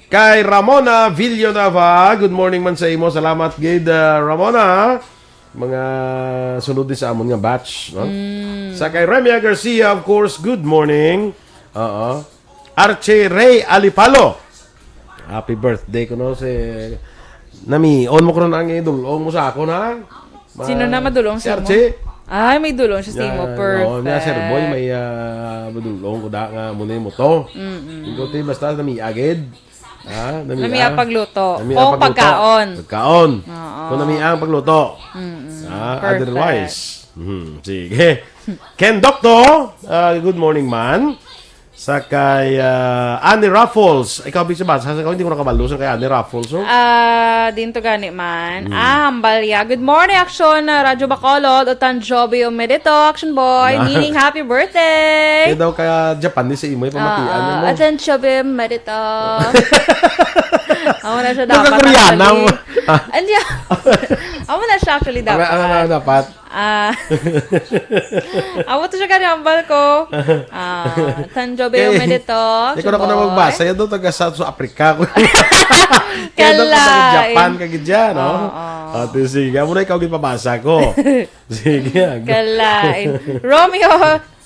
Kay Ramona Villanueva, good morning man sa imo. Salamat gid, ah, Ramona. Mga sunod ni sa amon nga batch, no? Mm. Sa kay Remia Garcia, of course, good morning. Oo. Archie Ray Alipalo. Happy birthday ko, no? Si Nami, on mo ko ron ang idulong mo sa ako, na? Ma- Sino na madulong si sa imo? Archie. Ay, may dulong siya sa imo. Yan, Perfect. Oo, niya, Sir Boy, may ah, madulong ko da nga muna mo to. Mm-mm. Ikaw, ti, basta nami agad. Ha? Nami Nami ang ang pagluto. Nami Kung ang pagluto. Pagkaon. Pagkaon. Oo. Kung nami ang pagluto. Mm-mm. Ah, Perfect. Otherwise. Mhm, sige. Ken Doctor, ah, good morning man. Sa kay ah, Annie Raffles. Ikaw, Big Sabas, sa hindi ko nakabalo sa kay Annie Raffles. Oh. Ah, din to gani man. Hmm. Ah, hambal ya. Good morning, Action, ah, Radyo Bacolod, o Tanjobi o Medito, Action Boy, Na- meaning happy birthday. Kaya daw kaya Japanese sa imo, pamatian Ah, mo. Atenchobe Merito. Amo na siya dapat, Nagka-Koreana actually. Mo. Ah. Hindi. Amo na siya actually dapat. Ano, ano, ano dapat? Ah. Amo to siya kanambal ko. Ah, Tanjobe Eh, Merito. Hindi ko na ko na magbasa. Yan daw taga South Africa. Kaya daw Kala, taga Japan, eh. Kagidya, no? Oo. Ate, sige. Amo na ikaw gipabasa ko. Sige, aga. Kalain. Romeo,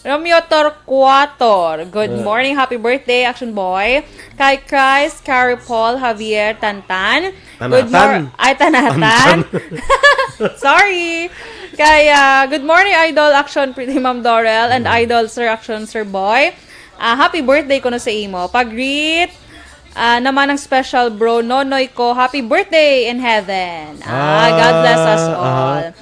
Romeo Torquator. Good Ah. morning, happy birthday, Action Boy. Kay Christ, Carrie Paul, Javier, Tantan. Good Tanatan. mor-, ay, Tanatan. Tantan. Sorry. Kay, ah, good morning, Idol Action, Pretty Ma'am Dorel, and Mm. Idol Sir Action, Sir Boy. Ah, happy birthday kuno sa imo. Pag-greet, ah, naman ang special bro, Nonoy ko, happy birthday in heaven. Ah, God bless us Ah, all. aha.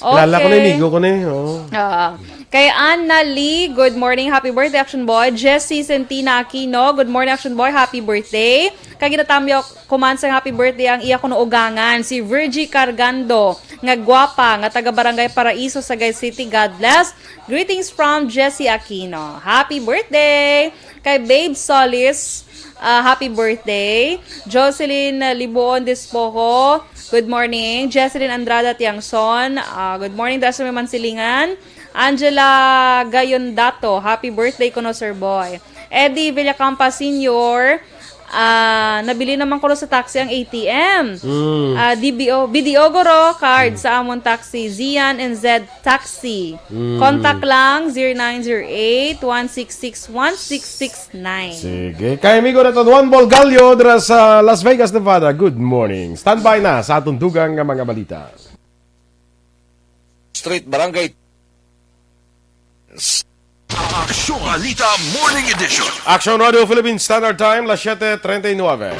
Kilala ko na, Okay. Inigo ko na eh. Oo. Ah, kay Anna Lee, good morning, happy birthday, Action Boy. Jessie Centina Aquino, good morning, Action Boy, happy birthday. Kay ginatamyo ko man sa happy birthday ang iya kuno ugangan, si Virgie Cargando, nga gwapa, nga taga Barangay Paraiso, Sagay City. God bless. Greetings from Jessie Aquino. Happy birthday! Kay Babe Solis, ah, happy birthday. Jocelyn Libuon Despojo, good morning. Jesselyn Andrada Tiangson, ah, good morning, dira sa may Mansilingan. Angela Gayondato, happy birthday kuno, Sir Boy. Eddie Villacampa Senior, ah, nabili naman kuno sa taxi ang A T M. Mm. Ah, D B O, B D O guro card Mm. sa amon taxi, Zian and Zed Taxi. Mm. Contact lang, zero nine zero eight, one six six, one six six nine. Sige. Kay amigo naton Juan Bolgallo dira sa Las Vegas, Nevada. Good morning. Standby na sa atong dugang nga mga balita. Street Barangay. Aksyon Balita Morning Edition. Aksyon Radio Philippine Standard Time, las siete treinta y nueve.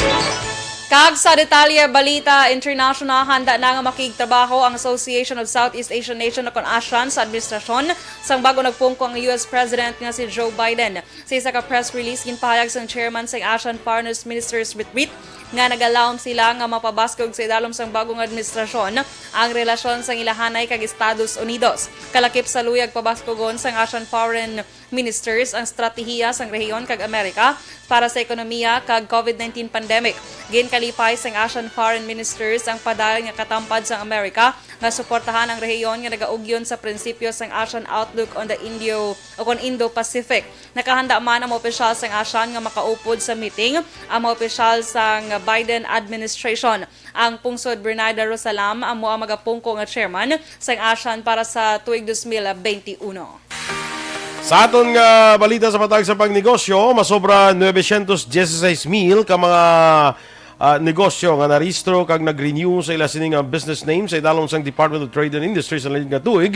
Kag sa detalye, balita international, handa na nga makigtrabaho ang Association of Southeast Asian Nation o kon ASEAN sa administrasyon sang bago nagpungko ang U S President nga si Joe Biden. Sa isa ka press release, ginpahayag sang chairman sang ASEAN Foreign Ministers Retreat nga nagalawom sila nga mapabaskog sa idalom sang bago nga administrasyon ang relasyon sang ilahanay kag Estados Unidos. Kalakip sa luyag pabaskogon sang ASEAN Foreign Ministers ang estratehiya sang rehiyon kag Amerika para sa ekonomiya kag COVID nineteen pandemic. Gin- Kalipay sang ASEAN foreign ministers ang padayon nga katampad sang Amerika nga suportahan ang rehiyon nga nagaugyon sa prinsipyo sang ASEAN Outlook on the Indo o kon Indo-Pacific. Nakahanda man ang mga opisyal sang ASEAN nga makaupod sa meeting. Ang mga opisyal sang Biden administration, ang Pungsod Bernarda Rosalam amo ang magapungko nga chairman sang ASEAN para sa tuig dos mil benti uno. Sa aton nga balita sa matag sa pagnegosyo, masobra nuebe syentos dieciséis mil ka mga ah, negosyo nga narehistro kag nag-renew sa ila sini nga business name sa idalom sang Department of Trade and Industry sa nalingag nga tuig.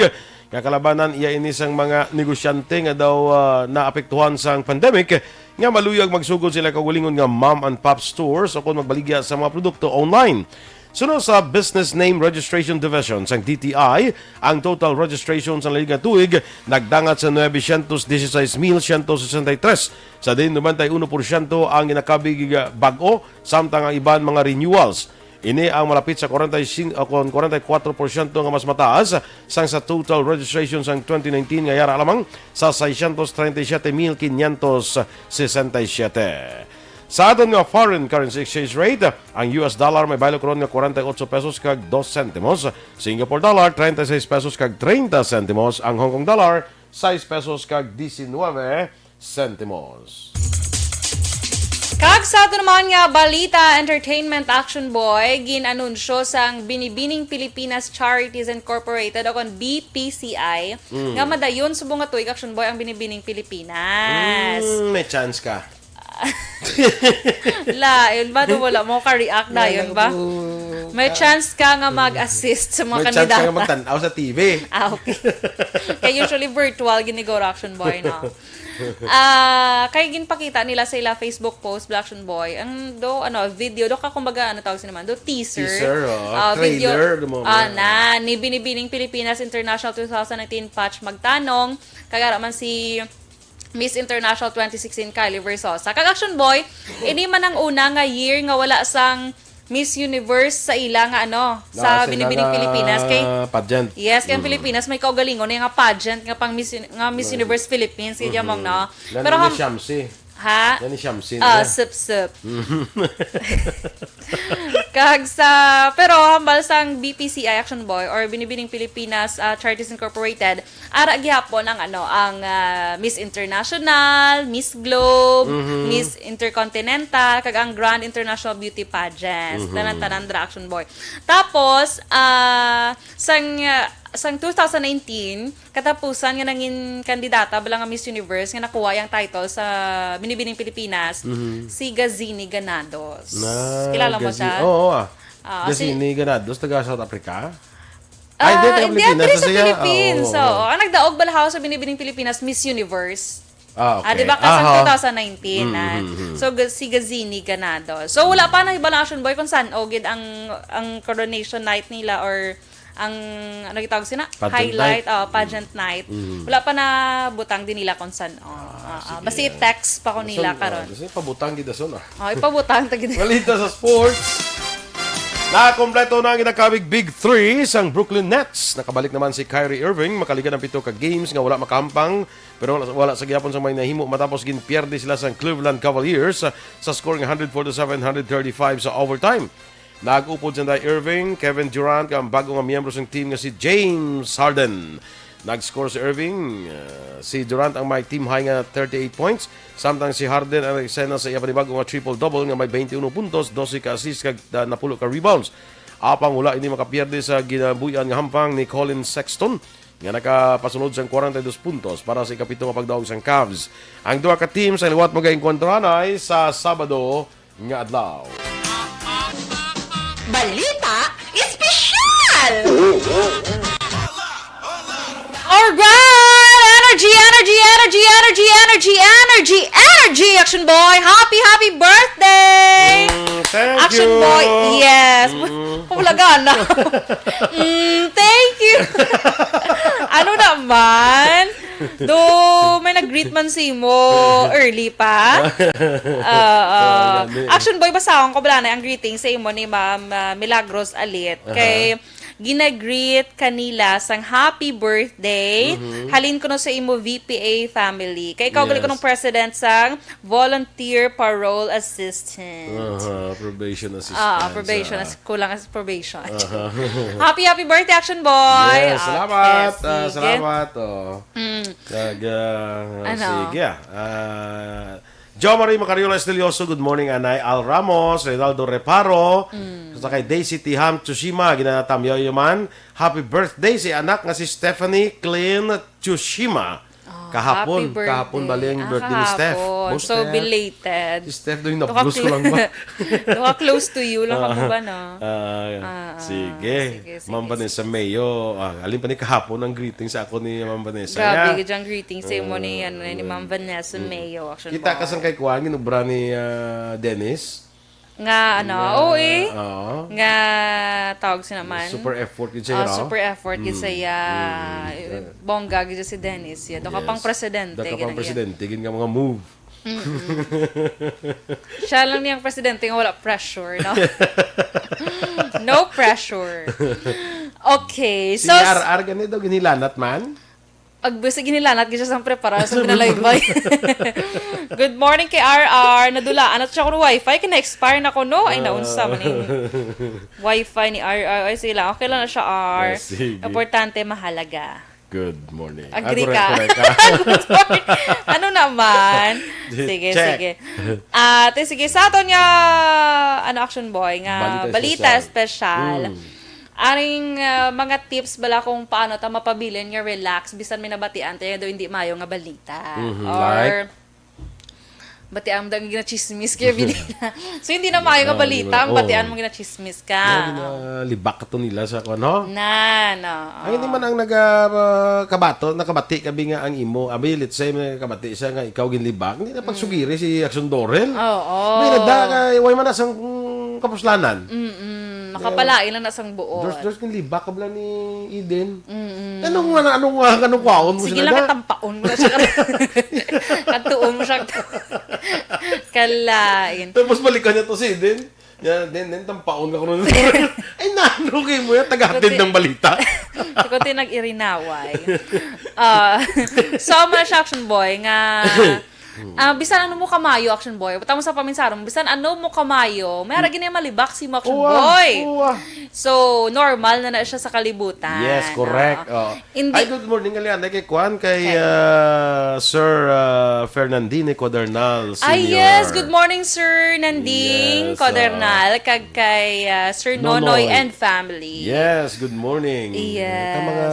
Nga kalabanan iya ini sang mga negosyante nga daw ah, naapektuhan sang pandemic nga maluyag magsugod sila kaugalingon nga mom and pop stores o kon magbaligya sa mga produkto online. Suno sa Business Name Registration Division sang D T I, ang total registration sa nalingag nga tuig nagdangat sa nuebe syentos dieciséis mil syentos sesenta y tres, sa diin nobenta y uno porsyento ang ginakabig bag-o, samtang ang iban mga renewals. Ini ang malapit sa kwarenta y cinco, ah, kon kwarenta y kuwatro porsyento nga mas mataas sang sa total registration sang twenty nineteen nga yara lamang sa seiscientos treinta y siete mil quinientos sesenta y siete. Sa aton nga foreign currency exchange rate, ang U S dollar may baylo karon nga kwarenta y ocho pesos kag dos sentimos, Singapore dollar treinta y seis pesos kag treinta sentimos, ang Hong Kong dollar sais pesos kag diecinuebe sentimos. Kag sa ato naman nga balita, entertainment, Action Boy, gin-anunsyo sang Binibining Pilipinas Charities Incorporated o kon B P C I nga madayon subong nga tuig, Action Boy, ang Binibining Pilipinas. Mm, may chance ka. Lain ba? Do wala mo ka-react dayon ba? May chance ka nga mag-assist sa mga May chance ka kandidato. nga magtan-aw sa T V. Ah, okay. Kay usually virtual giniguro, Action Boy, no? Ah, kay ginpakita nila sa ila Facebook post, Black Action Boy, ang do ano, video do ka, kumbaga, ano tawag sila man, do teaser. Teaser, oh. Ah, video. Trailer, do mo Ah, ba? Na ni Binibining Pilipinas International two thousand nineteen Patch Magtanong, kag ara man si Miss International twenty sixteen Kylie Versosa. Kag Action Boy, ini man ang una nga year nga wala sang Miss Universe sa ila nga ano, sa Ah, sa Binibining ila nga Pilipinas. Kay pageant. Yes, kay ang Pilipinas may kaugalingon na nga pageant nga pang Miss Uni- nga Miss Universe Philippines, kaya mong, no? Yan Pero ni ham- Shamsi. Ha? Yan ni Shamsi Ah, na. Sup-sup. Kag sa, pero hambal sang B P C I, Action Boy, or Binibining Pilipinas ah, Charities Incorporated, ara gihapon ang ano, ang ah, Miss International, Miss Globe, Mhm. Miss Intercontinental, kag ang Grand International Beauty Pageant. Tanan-tanan dira, Action Boy. Tapos, ah, sang ah, sang two thousand nineteen, katapusan nga nangin kandidata bala nga Miss Universe nga nakuha ang title sa Binibining Pilipinas, Mhm. si Gazini Ganados. Na, Kilala mo Gazi- siya? Oo, ah. Ah, si- Gazini Ganados, taga South Africa? Ah, Ay, hindi, taga hindi, Pilipinas diri na sa siya. Philippines. Ah, oo. Oo. Ang nagdaog bala sa Binibining Pilipinas Miss Universe. Ah, okay. Ah, di ba? Kasang Aha. two thousand nineteen, Mm, ah. mm, mm. So, ga- si Gazini Ganados. So, wala pa na iba lang, Action Boy, kung saan o gid ang, ang coronation night nila or ang, ano gitawag sina? Pageant Highlight, night. oh, pageant night. Mm. Wala pa na butang din nila kung saan. Oh, ah, ah. Sige. Basta i-text pa ko nila Dason, karon. ah, dason, pabutang di dason, ah. Oh, ipabutang ta gid. Balita sa sports. Nakompleto na ang ginakabig Big Three sang Brooklyn Nets. Nakabalik naman si Kyrie Irving. Makaligan ang pito ka games nga wala makahampang. Pero wala, wala sa gihapon sa may nahimo matapos ginpierde sila sa Cleveland Cavaliers sa, sa score nga one forty-seven thirty-five sa overtime. Nag-upod si Irving, Kevin Durant, kag ang bago nga miyembro sang team nga si James Harden. Nag-score si Irving, uh, si Durant ang may team high nga thirty-eight points, samtang si Harden ang nagsena sa iya panibago nga triple-double nga may twenty-one puntos, dose ka assist, kag uh, napulo ka rebounds. Apang wala ini makapierde sa ginabuy-an nga hampang ni Collin Sexton nga nakapasulod sang kwarenta y dos puntos para sa ikapito nga pagdaog sang Cavs. Ang duha ka team sa liwat magaengkwentro anay sa Sabado nga adlaw. Balita Espesyal! Alright! Energy, energy, energy, energy, energy, energy, energy, Action Boy! Happy, happy birthday! Mm, thank Action you. Boy, yes. Mm. Wala gana. Mm, thank you. Ano naman? Do, may nag-greet man si mo early pa. Oo. Ah, yan eh. Action Boy, basahon ko bala na ang greeting sa imo ni Ma'am ah, Milagros Alit. Aha. Kay ginagreet kanila sang happy birthday. Mhm. Halin kuno sa imo V P A family. Kay ikaw gali Yes. kuno president sang volunteer parole assistant. Aha, probation assistant. Ah, probation. Ah. As-, kulang as probation. Aha. Happy, happy birthday, Action Boy. Yes, Okay, salamat. Ah, sige. salamat. Oh. Mm. Kag, ah, Ano? sige, ah. Ah, Jo Marie Macariola Estelioso, good morning, Anay Al Ramos, Reynaldo Reparo, Mm. sa kay Daisy Tiham Tsushima, ginatamyaw man. Happy birthday si anak nga si Stephanie Clean Tsushima. Ah, Kahapon, happy birthday. kahapon bali ang Ah, birthday ni Steph. kahapon. Mo, So, Steph. belated. Si Steph daw yung Duha nablos ko cl-, lang ba? duha close to you lang ako ba, no? Ah, Ah, ah. sige. Sige, sige, Ma'am sige, Vanessa sige. Mayo. Ah, alin pa ni kahapon ang greeting sa ako ni Ma'am Vanessa? Grabe, Yeah. gid ang greeting sa imo ni, Ah, ano, ni Ma'am Vanessa mm. Mayo, Action Kita ka Boy. sang kay Kuan, ginubra ni, ah, Dennis? Nga, ano, Nga, oo eh. oo. Nga, tawag siya naman. Super effort gid siya, Ah, no? super effort gid Mm, siya. mm, mm. Bongga gid si Dennis, ya. Daw ka Yes. pang presidente, Daw ka pang ganun, ya. presidente, gid nga mga move. Mm-mm. Siya lang niyang presidente nga wala pressure, no? No pressure. Okay, Si so, R R gani daw ginilanat man? Ag, bisag ginilanat gid siya sang prepara sa pinalaybay. Good morning kay R R. Nadulaan na siya kuno wifi, kay na-expire na kuno. Ay, naunsa man yung Ah. wifi ni R R. Ay, sige lang. Okay lang na siya, R. Ah, sige. Importante, mahalaga. Good morning. Agree Ah, correct, ka? correct ka. Good morning. Ano naman? Sige, Check. sige. Ah, te, sige. Sa aton nga, ano, Action Boy, nga Balita balita espesyal. espesyal. Mm. Aring, ah, mga tips bala kung paano ta mapabilin nga relax bisan may nabatian tayo daw hindi maayo nga balita. Mhm, Or like? batian mo daw nga ginachismis kay binila. So, hindi na maayo nga Ah, balita, di ba? ang batian Oo. mo ginachismis ka. Nga, ginalibak to nila sa kuwan, no? Na, no. Ay, hindi man ang naga-, ah, kabato, nakabati ka bi nga ang imo. Abi, let's say, may kabati siya nga ikaw ginlibak. Hindi na Mm. pagsugiri si Action Dorel. Oo. May nada kay, way man na sang kapuslanan. Mm-mm. Makapalain lang na sang buot. Dos, dos, ginlibak ka bala ni Eden. Mm-mm. Anong, ano, anong, ah, anong kwaon mo Sige sila lang, na? katampaon mo na siya. Katuon mo siya. Kalain. Tapos balikan niya to si Eden. Yan, then, then, tampaon ka ko nun. Ay, nano kayo mo yan? Tagahatid Kasi ng balita. Siguro tayo nag-irinaway. Ah, so, mga Action Boy nga, ah, bisan ano mo kamayo, Action Boy, tamo sa paminsaron, bisan ano mo kamayo, may aragi na yung malibak si mo, Action Uwa, Boy. uwa. So, normal na na siya sa kalibutan. Yes, correct. Oo. Oh. Hindi Ay, good morning, Aliana, kay Kwan, kay, Kay ah, Sir, ah, Fernandine Cuadernal Ah, Senior. yes. Good morning, Sir Nanding Yes, Cuadernal, ah, kag kay, ah, Sir Nonoy Nonoy. and family. Yes, good morning. Yes, Ang mga,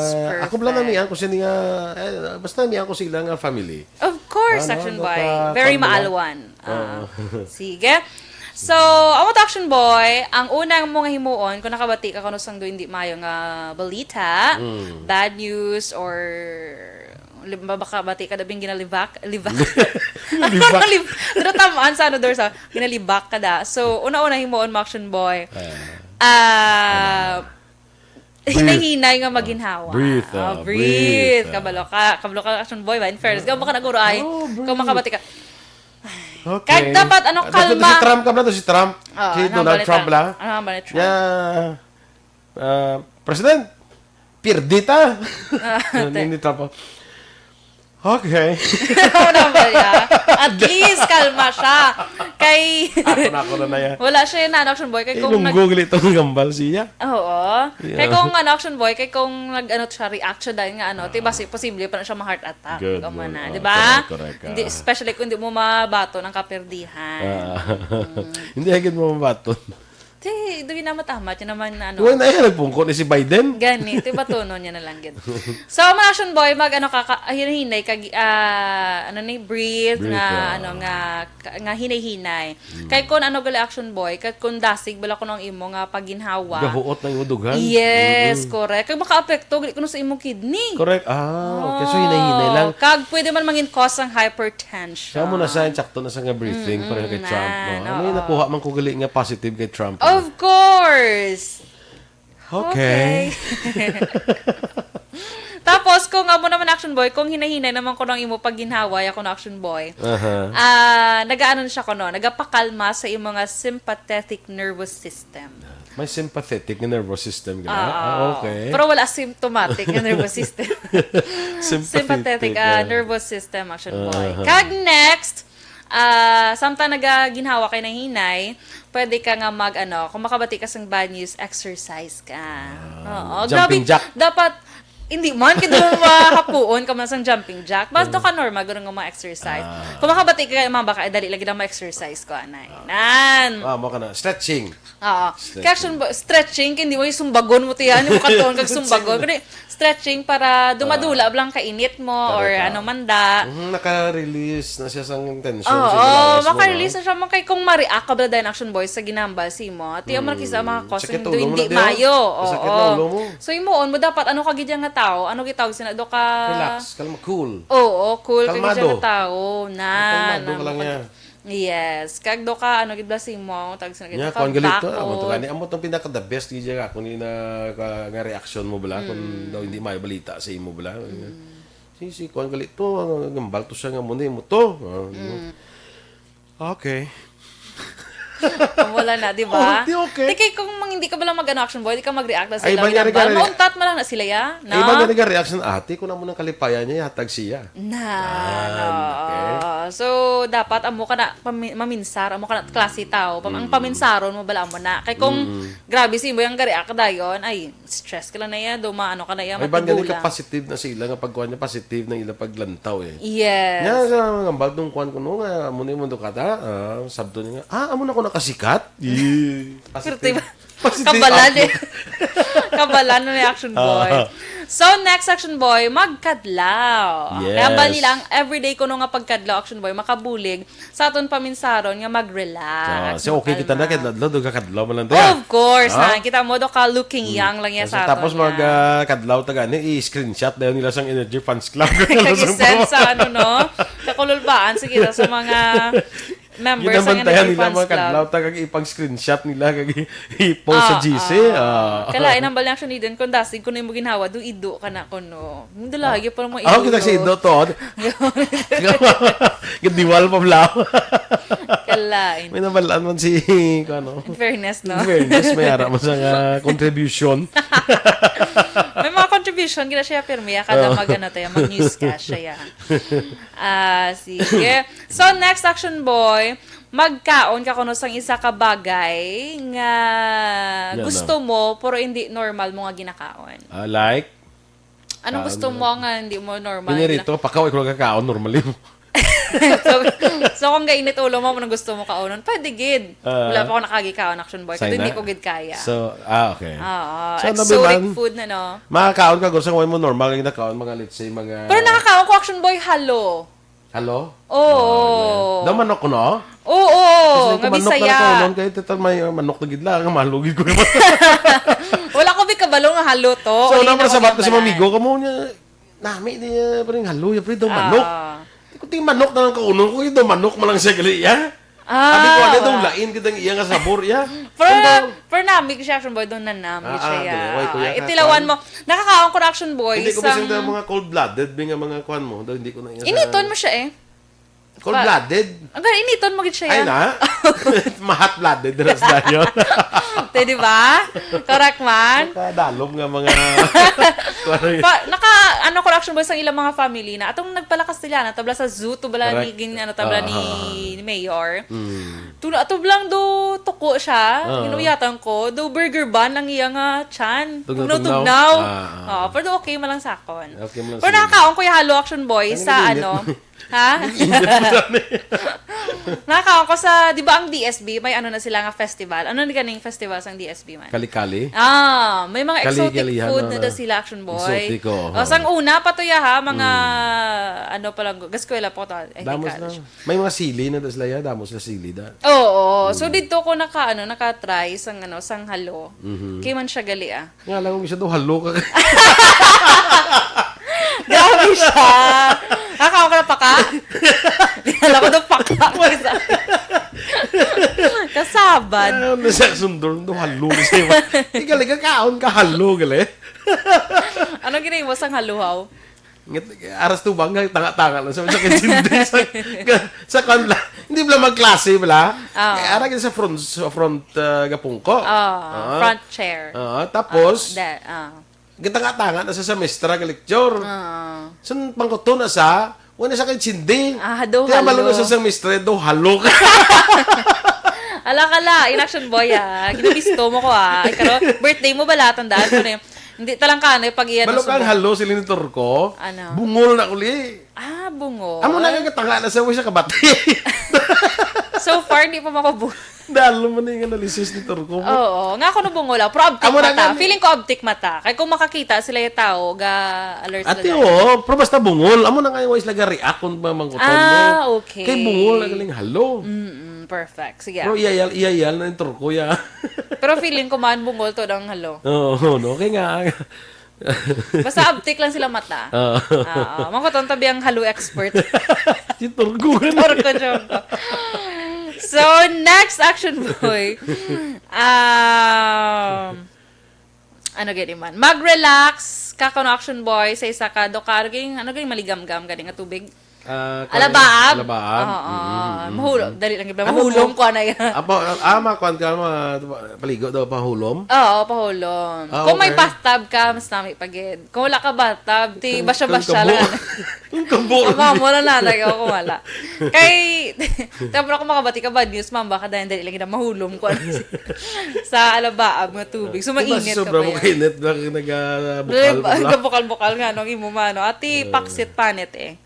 ako lang perfect. namian ko sila nga, eh, basta namian ko sila nga family. Of course, Ano, Action Boy. nagka-, Very kwan mo lang? maalwan. Ah, Oo. sige. So, amo to, Action Boy, ang unang mo nga himuon, kung nakabati ka kuno sang hindi mayo nga balita, Mm. bad news, or li-, makabati ka dabing ginalibak, libak. Libak. Lib-, pero tamaan sa ano, Dor, sa ginalibak ka da. So, una-una himuon mo, Action Boy. Ah. Ah, Ano? Breathe. Hinay-hinay nga maginhawa. Breathe, Oh, ah, breathe. breathe, ah. Kabalo ka, kabalo ka, Action Boy, ba? In fairness, ka baka naguro ay, Oh, breathe. kung makabati ka. Okay. Kag dapat, ano, Ah, dapat kalma. si Trump, kabalo to si Trump. Oh, Si ano Donald ba ni Trump Trump? lang. Ano ba ni Trump? Yeah. Ah, President, pierdita. Ah, Ano te- ni Trump? Okay. Ano ba niya? At least, kalma siya. Kay, Ako na, ako na na yan. wala siya yun, ano, Action Boy. Kay Eh, kung nag- lunggong ulit ang gambal siya. Oo. Yeah. Kay kung, ano, Action Boy, kay kung nag-, ano siya, reaction dahil nga, ano, di ba, si-, posible pa na siya ma-heart attack. Good Ikaw man Lord. na, Oh, di ba? correct, correct, ah. Hindi, especially kung di mo mabato ng kaperdihan. Ah. Mm. Hindi agad mo mabato. Te, doon na matamat. Yun naman, ano. Uy, na yan, nagpungko ni si Biden. Gani, te, batunon niya na lang gid. So, mga Action Boy, mag, ano, ka, ka, ah, hinay-hinay, kag, ah, ano ni, breathe, Breathe, nga, ah. ano, nga, ka, nga hinay-hinay. Mm. Kay kung ano gali, Action Boy, kag kung dasig bala kuno ang imo nga pagginhawa. Gahuot ng imo dughan. Yes, Mm. correct. Kag makaapekto gali kuno sa imong kidney. Correct. Ah, okay. So, hinay-hinay lang. Oh, kag pwede man mangin cause ang hypertension. Siya mo na sa, sakto na sa nga breathing, Mm-mm, pareho kay Trump, na, no? Ano yung oo. nakuha man ko gali nga positive kay Trump, Of ano? course! Okay. Okay. Tapos, kung amo naman, Action Boy, kung hinay-hinay naman ko ng imo pagginhawa, ako na, Action Boy, Aha. ah, nagaano na siya ko, no? Nagapakalma sa imo nga sympathetic nervous system. May sympathetic nga nervous system ka na? Ah, Ah, okay. Pero wala symptomatic nga nervous system. Sympathetic, Sympathetic ah, ah. nervous system, Action Boy. Aha. Kag next, ah, samtang nagaginhawa kay nahinay, pwede ka nga mag, ano, kung makabati ka sang bad news, exercise ka. Oo, Jumping grabe, jack. Dapat, hindi man, kaya mo mahapuon ka man sang jumping jack. Basta ka normal, gano'n nga mga exercise. Ah. Kung makabati ka, mga baka, eh, dali lagi na ma-exercise ko, anay. Nan! Ah, mo ka na. Stretching. Oo. Stretching. Kaya action ba, stretching, hindi mo yung sumbagon mo tiyan, yung katuon kag sumbagon. Kundi stretching para dumadula lang kainit mo or Correct, ah. Ano man da. Mhm, naka-release na siya sang tension. Oo, sa lawas mo, maka-release no? na siya man kay kung ma-react ka bala dahil action boy sa ginambal si mo. Tiyan mo kisa mga cause Sakit do ulo mo hindi na diyan. mayo. Masakit Oo. na ulo mo. So imoon mo dapat ano ka gid nga tao, ano gitawag sina do ka Relax, kalma, cool. Oo, cool ka gid Kalmado. nga tao. Na, Kalmado na, ka lang maka- niya. Yes, kag do ka ano gid ba si mo, tawag sina gid Nya, ka kuan gali to, bakod. amo to gani, amo tong pinaka the best gid nga ako ni na ka, nga reaction mo bala kung daw hindi may balita sa imo bala. Si si kuan gali to, ang gambal to siya nga mo ni mo to. Ah, Okay. Wala na, di ba? Oh, di okay. Di kay kung mang, hindi ka bala mag-ano action boy, di ka mag-react na Ay, sila. iba niya Ginambal. rin ka- Mauntat mo lang na sila ya. Ay, iba na nag reaction ate, kung amo nang kalipayan niya, hatag siya. Na, Ah, no. okay. So, dapat amo ka na pami- maminsar, amo ka na klase tao. Pam- Ang paminsaron mo bala mo na. Kay kung grabe si mo yung gari ka dayon, ay, stress ka lang na iya, duma, ano ka na iya, Ay, ban gani matigulang. Ka positive na sila nga pagkuan niya, positive na ila paglantaw eh. Yes. Nya sa mga baldong kuan ko no nga amo ni mundo kata, ah, sabto niya nga, ah, amo na ko nakasikat. Yeah. Pero diba, Positive kabalan eh. outlook. Kabalan na ni action boy. Ah. So, next action boy, magkadlaw. Yes. Kaya bali lang, everyday ko no nga pagkadlaw action boy, makabulig sa aton paminsaron nga mag-relax. Ah, so okay kita na magkalma. Kadlaw, do ka kadlaw man lang tayo. Of course, Ha? ha? Kita mo do ka looking young lang yan So, sa tapos aton mag nga. ah, kadlaw taga ni i-screenshot na yun nila sang Energy Fans Club. Kag i-send sa ano no, kakululbaan sige sa mga members sa Ginabantayan Energy nila Fans mga Club. kadlaw taga ipag-screenshot nila kag i-post sa Ah, G C. ah. Ah. Kalain ang bali action ni Eden kung dasig ko na yung ginawa do ido ka na kuno. Dala, yung parang mga Ako kita sa ido to. Gadiwal pa bla. Kalain. May nabalaan man si ano. In fairness, no? In fairness, may ara mo sa nga contribution. May mga contribution gina siya pirmi ya kada Oh. mag ano tayo, mag newscast siya. Ah, sige. So next action boy, magkaon ka kuno sang isa ka bagay nga Nga gusto mo pero hindi normal mo nga ginakaon. Ah, like, Anong kaon gusto mo. Mo nga hindi mo normal? Pinirito, pakaw, ikaw kakaon normally mo. so, so kung gainit ulo mo, anong gusto mo kaunon? Pwede gid. Ah. Wala pa ako nakagikaon action boy. Say Kasi hindi na. Ko gid kaya. So, ah, okay. Oo. So, ano, Exotic Biman? Food na, no? Makakaon ka, gusto mo mo normal nga nakaon, mga let's say, mga... Pero nakakaon ko action boy, halo. Halo? Oo. Oh, daw manok ko, no? Oo. Kasi Nga kung manok na Bisaya. nakaon, kay tita may manok na gid lang, nga mahalo gid ko naman. Wala ko bi kabalo nga halo to. So, Hindi naman na sa ko bato sa kabalo. mamigo, kamo niya, nami niya, pa rin halo, ya, pre, daw manok. Ah. Di ko ting manok na lang kaunon ko, daw manok man lang siya gali, ya. Ah, Sabi ko, ano daw, wala. Lain kita iya nga sabor, ya. Pero, Ano daw? pero namig siya, action boy, doon na namig Ah, siya. ah, Ya. di, why ko Ah, yan, itilawan ah, mo. Nakakaon ko na action boy. Hindi ko sa- bising na mga cold-blooded, may nga mga kuan mo, daw hindi ko na iya sa- Initon mo siya eh. Cold-blooded? Ang initon mo gid siya. Ay Ya. na? Mahat-blooded na sa dayon. Te, di ba? Correct man? Kadalom nga mga... Pa, naka, ano ko action boy sa ilang mga family na. Atong nagpalakas nila na tabla sa zoo, to bala ni, Correct. gin, ano, tabla Ah, ni, ah, ah. ni Mayor. Mm. Tuna, ito lang do tuko siya. Ah. Ginuyatan ko. Do burger bun ang iya nga chan. Tugnaw-tugnaw. Tugnaw-tugnaw. Ah, ah. Oh, pero okay man lang sa akon. Okay man lang Pero sa nakakaon ko yung halo action boy Ano sa yung ano. init? Ha? Nakakaon ko sa, di ba ang D S B, may ano na sila nga festival. Ano na ganing festival sa D S B man? Kali-kali? Ah, may mga exotic Kali-kalihan food na na na. daw sila action boy. Exotic, oo. O, sang una pa to ya ha, mga ano pa lang, gaskwela pa ko to, eh, Damos na. college. May mga sili na das laya, damos na sili da. Oo. So, dito ko naka, ano, naka-try sang, ano, sang halo. Mhm. Kay man siya gali, ah. Nga lang, isa daw halo ka. Grabe siya. Kakaon ka na paka? Alam ko daw paka. Kasabad. Ah, nasa sundor, daw halo siya. Ikaw, ikaw, kaon ka halo, gali. Anong ginawa mo sang haluhaw? Ngat-, aras tubang nga, tanga-tanga lang. Sabi sa kitchen, sa, sa kanla. Di bala magklase bala? Oo. Eh, ara gid sa front, sa front, ah, gapungko. Oo, Ah. front chair. Oo, tapos, Ah, da-, ah. gitanga-tanga na sa semestra nga lecture. Oo. Sun pangkuto na sa, wala sa kay Cindy. Ah, do Kaya malo na halo. sa semestre, do halo ka. Ala ka la, in action boy, ah. Ginabisto mo ko, ah. Ay, karo, birthday mo bala, tandaan ko na yun. Hindi, talang ka, ano, yung pag-iyan Malo sa kang subo. halo, sila ni Turco. Ano? Bungol na uli. Ah, bungol? Amo na nga tanga na sa, wala siya kabati. So far, hindi pa makabungol. Dalo man yung analysis ni Turco mo. Oo. Nga ako nabungol, ah. Pero abtik Amo na mata. gani. Feeling ko abtik mata. Kaya kung makakita sila yung tao, ga-alert Ate, sila. oo. Pero basta bungol. Amo na nga yung wala sila ga-react kung mamangkuton mo. Ah, okay. Kay bungol na galing halo. Mm-mm, perfect. Sige. Pero iyayal, iyayal na yung Turco, ya. Pero feeling ko man, bungol to ng halo. Oo, no? Kaya nga, Basta abtik lang sila mata. Oo. Oo. Mangkuton tabi ang halo expert. Si Turco, gani. Turco, Turco. So, next action boy. Um, ano gani man? Mag-relax ka kuno action boy sa isa ka do ka, ano gani, ano gani maligamgam gani nga tubig? Ah, kuwan Alabaab? eh, alabaab. Oo. Mm, mm, mm, Mahulom. mm. Dali lang gid. Ano Mahulom mo? ko na yan. Apo, ah, makuan ka, ma-, paligo daw, pahulom? Oo, pahulom. Ah, Kung may okay. bathtub ka, mas nami pa gid. Kung wala ka bathtub, ti Kung, basya-basya kung lang. kabo. Kung kabo. Ang mga mura na, nag-, ako wala. Kay, tapos ako makabati ka bad news, ma'am, baka dahil dali lang gid mahulom ko sa alabaab nga tubig. So, Diba, mainit ka sobra pa mo yan. kainit, baka nag-, ah, Dali, bukal-bukal. nagabukal-bukal nga, no, ang imo mano. Ati, Ah. paksit panit eh.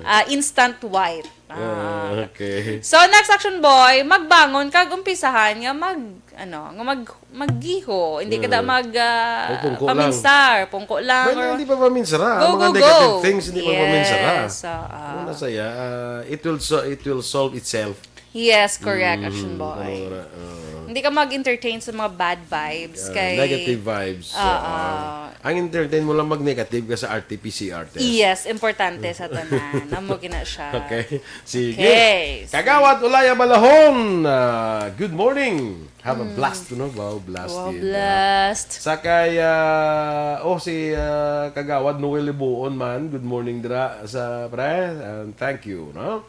Ah. Ah, instant wipe. Ah, Ah, okay. So, next action boy, magbangon kag umpisahan nga mag, ano, nga mag, maggiho. Hindi ka da Ah. mag, ah, Magpungko lang. paminsar, pungko lang, Well, or hindi pa paminsara. Go, Ang mga go, negative go. things, hindi pa paminsara. Yes, oo. Ano na saya, ah, it will so-, it will solve itself. Yes, correct, Mm, action boy. Ano ra, oo. Hindi ka mag-entertain sa mga bad vibes Ah, kay negative vibes. Oo. Ah, ang entertain mo lang mag-negative ka sa R T P C R test. Yes, importante sa tanan. Amo gina siya. Okay. Sige. Okay, sige. Kagawad Ulaya Balahon, ah, good morning. Have a Mm. blast, no? Wow, blast Wow, yun, ah. blast. Sa kay, ah, oh, si, ah, Kagawad Noel Libuon man, good morning dira sa pre, and thank you, no?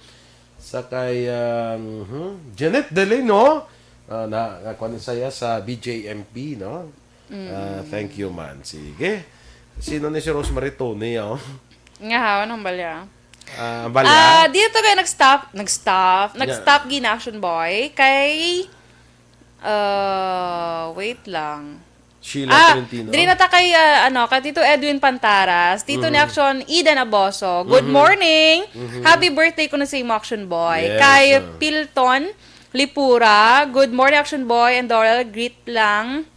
Sa kay, ah, mhm, Janet Delino, ah, na, na, kuwan saya sa B J M P, no? Mm. Ah, thank you, man. Sige. Sino ni si Rosemary Tony, oh? Nga, hawa ng balya. Ah, ang balya? Ah, dito kayo nag-stop, nag-stop, Yeah. nag-stop gina action boy kay, ah, wait lang. Sheila Ah, Tolentino. diri na ta kay, ah, ano, kay Tito Edwin Pantaras, Tito ni Mhm. Action Eden Aboso. Good Mhm. morning. Mhm. Happy birthday ko na sa imo, Action Boy. Yes, Kay ah. Pilton Lipura, good morning, Action Boy and Doral. Greet lang.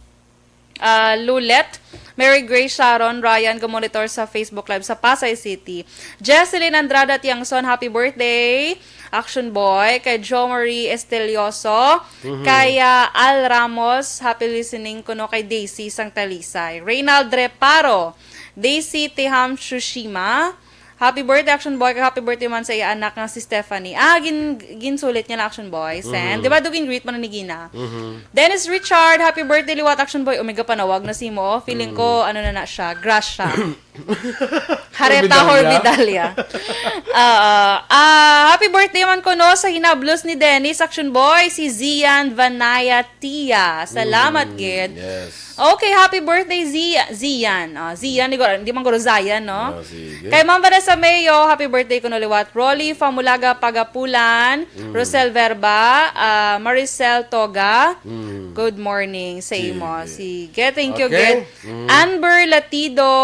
Ah, Lulet, Mary Grace, Sharon, Ryan, gamonitor sa Facebook Live sa Pasay City. Jesseline Andrada Tiangson, happy birthday. Action Boy, kay Jo Marie Estelioso, Mhm. kay, ah, Al Ramos, happy listening kuno kay Daisy sang Talisay. Reynald Reparo, Daisy Tiham Shushima, happy birthday, Action Boy, kay happy birthday man sa iya anak nga si Stephanie. Ah, gin-, ginsulit niya na, Action Boy. Send. Mhm. Di ba, do gin-greet mo na ni Gina? Mhm. Dennis Richard, happy birthday, liwat, Action Boy. Omega panawag na si mo. Feeling ko, Mm. ano na na siya, grasya. Hareta Hormidalia. Hormidalia. Oo. Ah, happy birthday man ko, no, sa hinablos ni Dennis, Action Boy, si Zian Vanaya Tia. Salamat, Mm, gid. yes. Okay, happy birthday, Zia-, Zian. Ah, Zian, di ko, di man guro Zian, no? Ah, sige. Kay Ma'am Vanessa Mayo, happy birthday ko, no, liwat. Rolly Famulaga Pagapulan, Mm. Rosel Verba, ah, Maricel Toga. Mm. Good morning sa imo. Sige. Sige, thank you, Okay. gid. Mm. Amber Latido,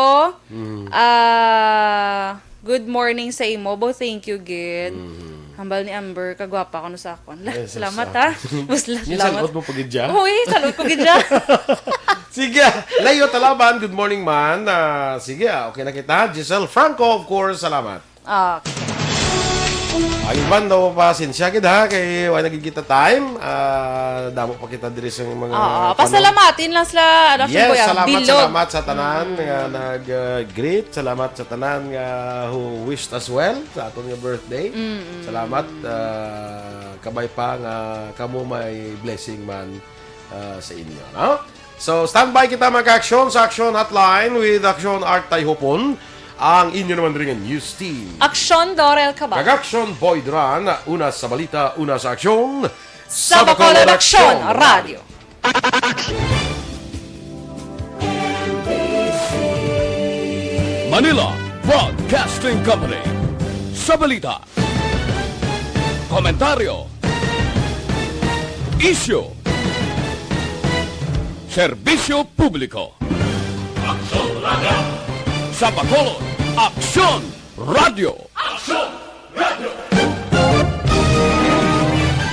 Mm. Ah, good morning sa imo, bo. Thank you, gid. Mhm. Hambal ni Amber, kagwapa ko no sa akon. La, Yes, salamat, sa ha? Bus-, la, Yan, salamat. Salot mo pa gid dyan? Uy, salot ko gid dyan. Sige, Leo Talaban, good morning, man. Ah, sige, ah, okay na kita. Giselle Franco, of course, salamat. Okay. Ang iban daw, pasensya gid, ha, kay wala nagkikita time. Ah, damo pa kita diri sa mga Oo, kuno. pasalamatin lang sila, ano, Yes, Kuya, salamat, bilog. salamat sa tanan Mm. nga nag, uh, greet. Salamat sa tanan nga who wished as well sa aton nga birthday. Mm-mm. Salamat, uh, kabay pa nga kamo may blessing man, uh, sa inyo, no? So, standby kita, mga ka-aksyon, sa Action Hotline with Action Art Tayhupon. Ang inyo naman rin nga news team. Aksyon, Dorel Cabal. Kag Aksyon, Boy Duran. Una sa balita, una sa aksyon. Sa Bacolod Aksyon Radio. Manila Broadcasting Company. Sa balita, komentaryo, isyu, serbisyo publiko. Aksyon Radio. Sa Bacolod, Aksyon Radio.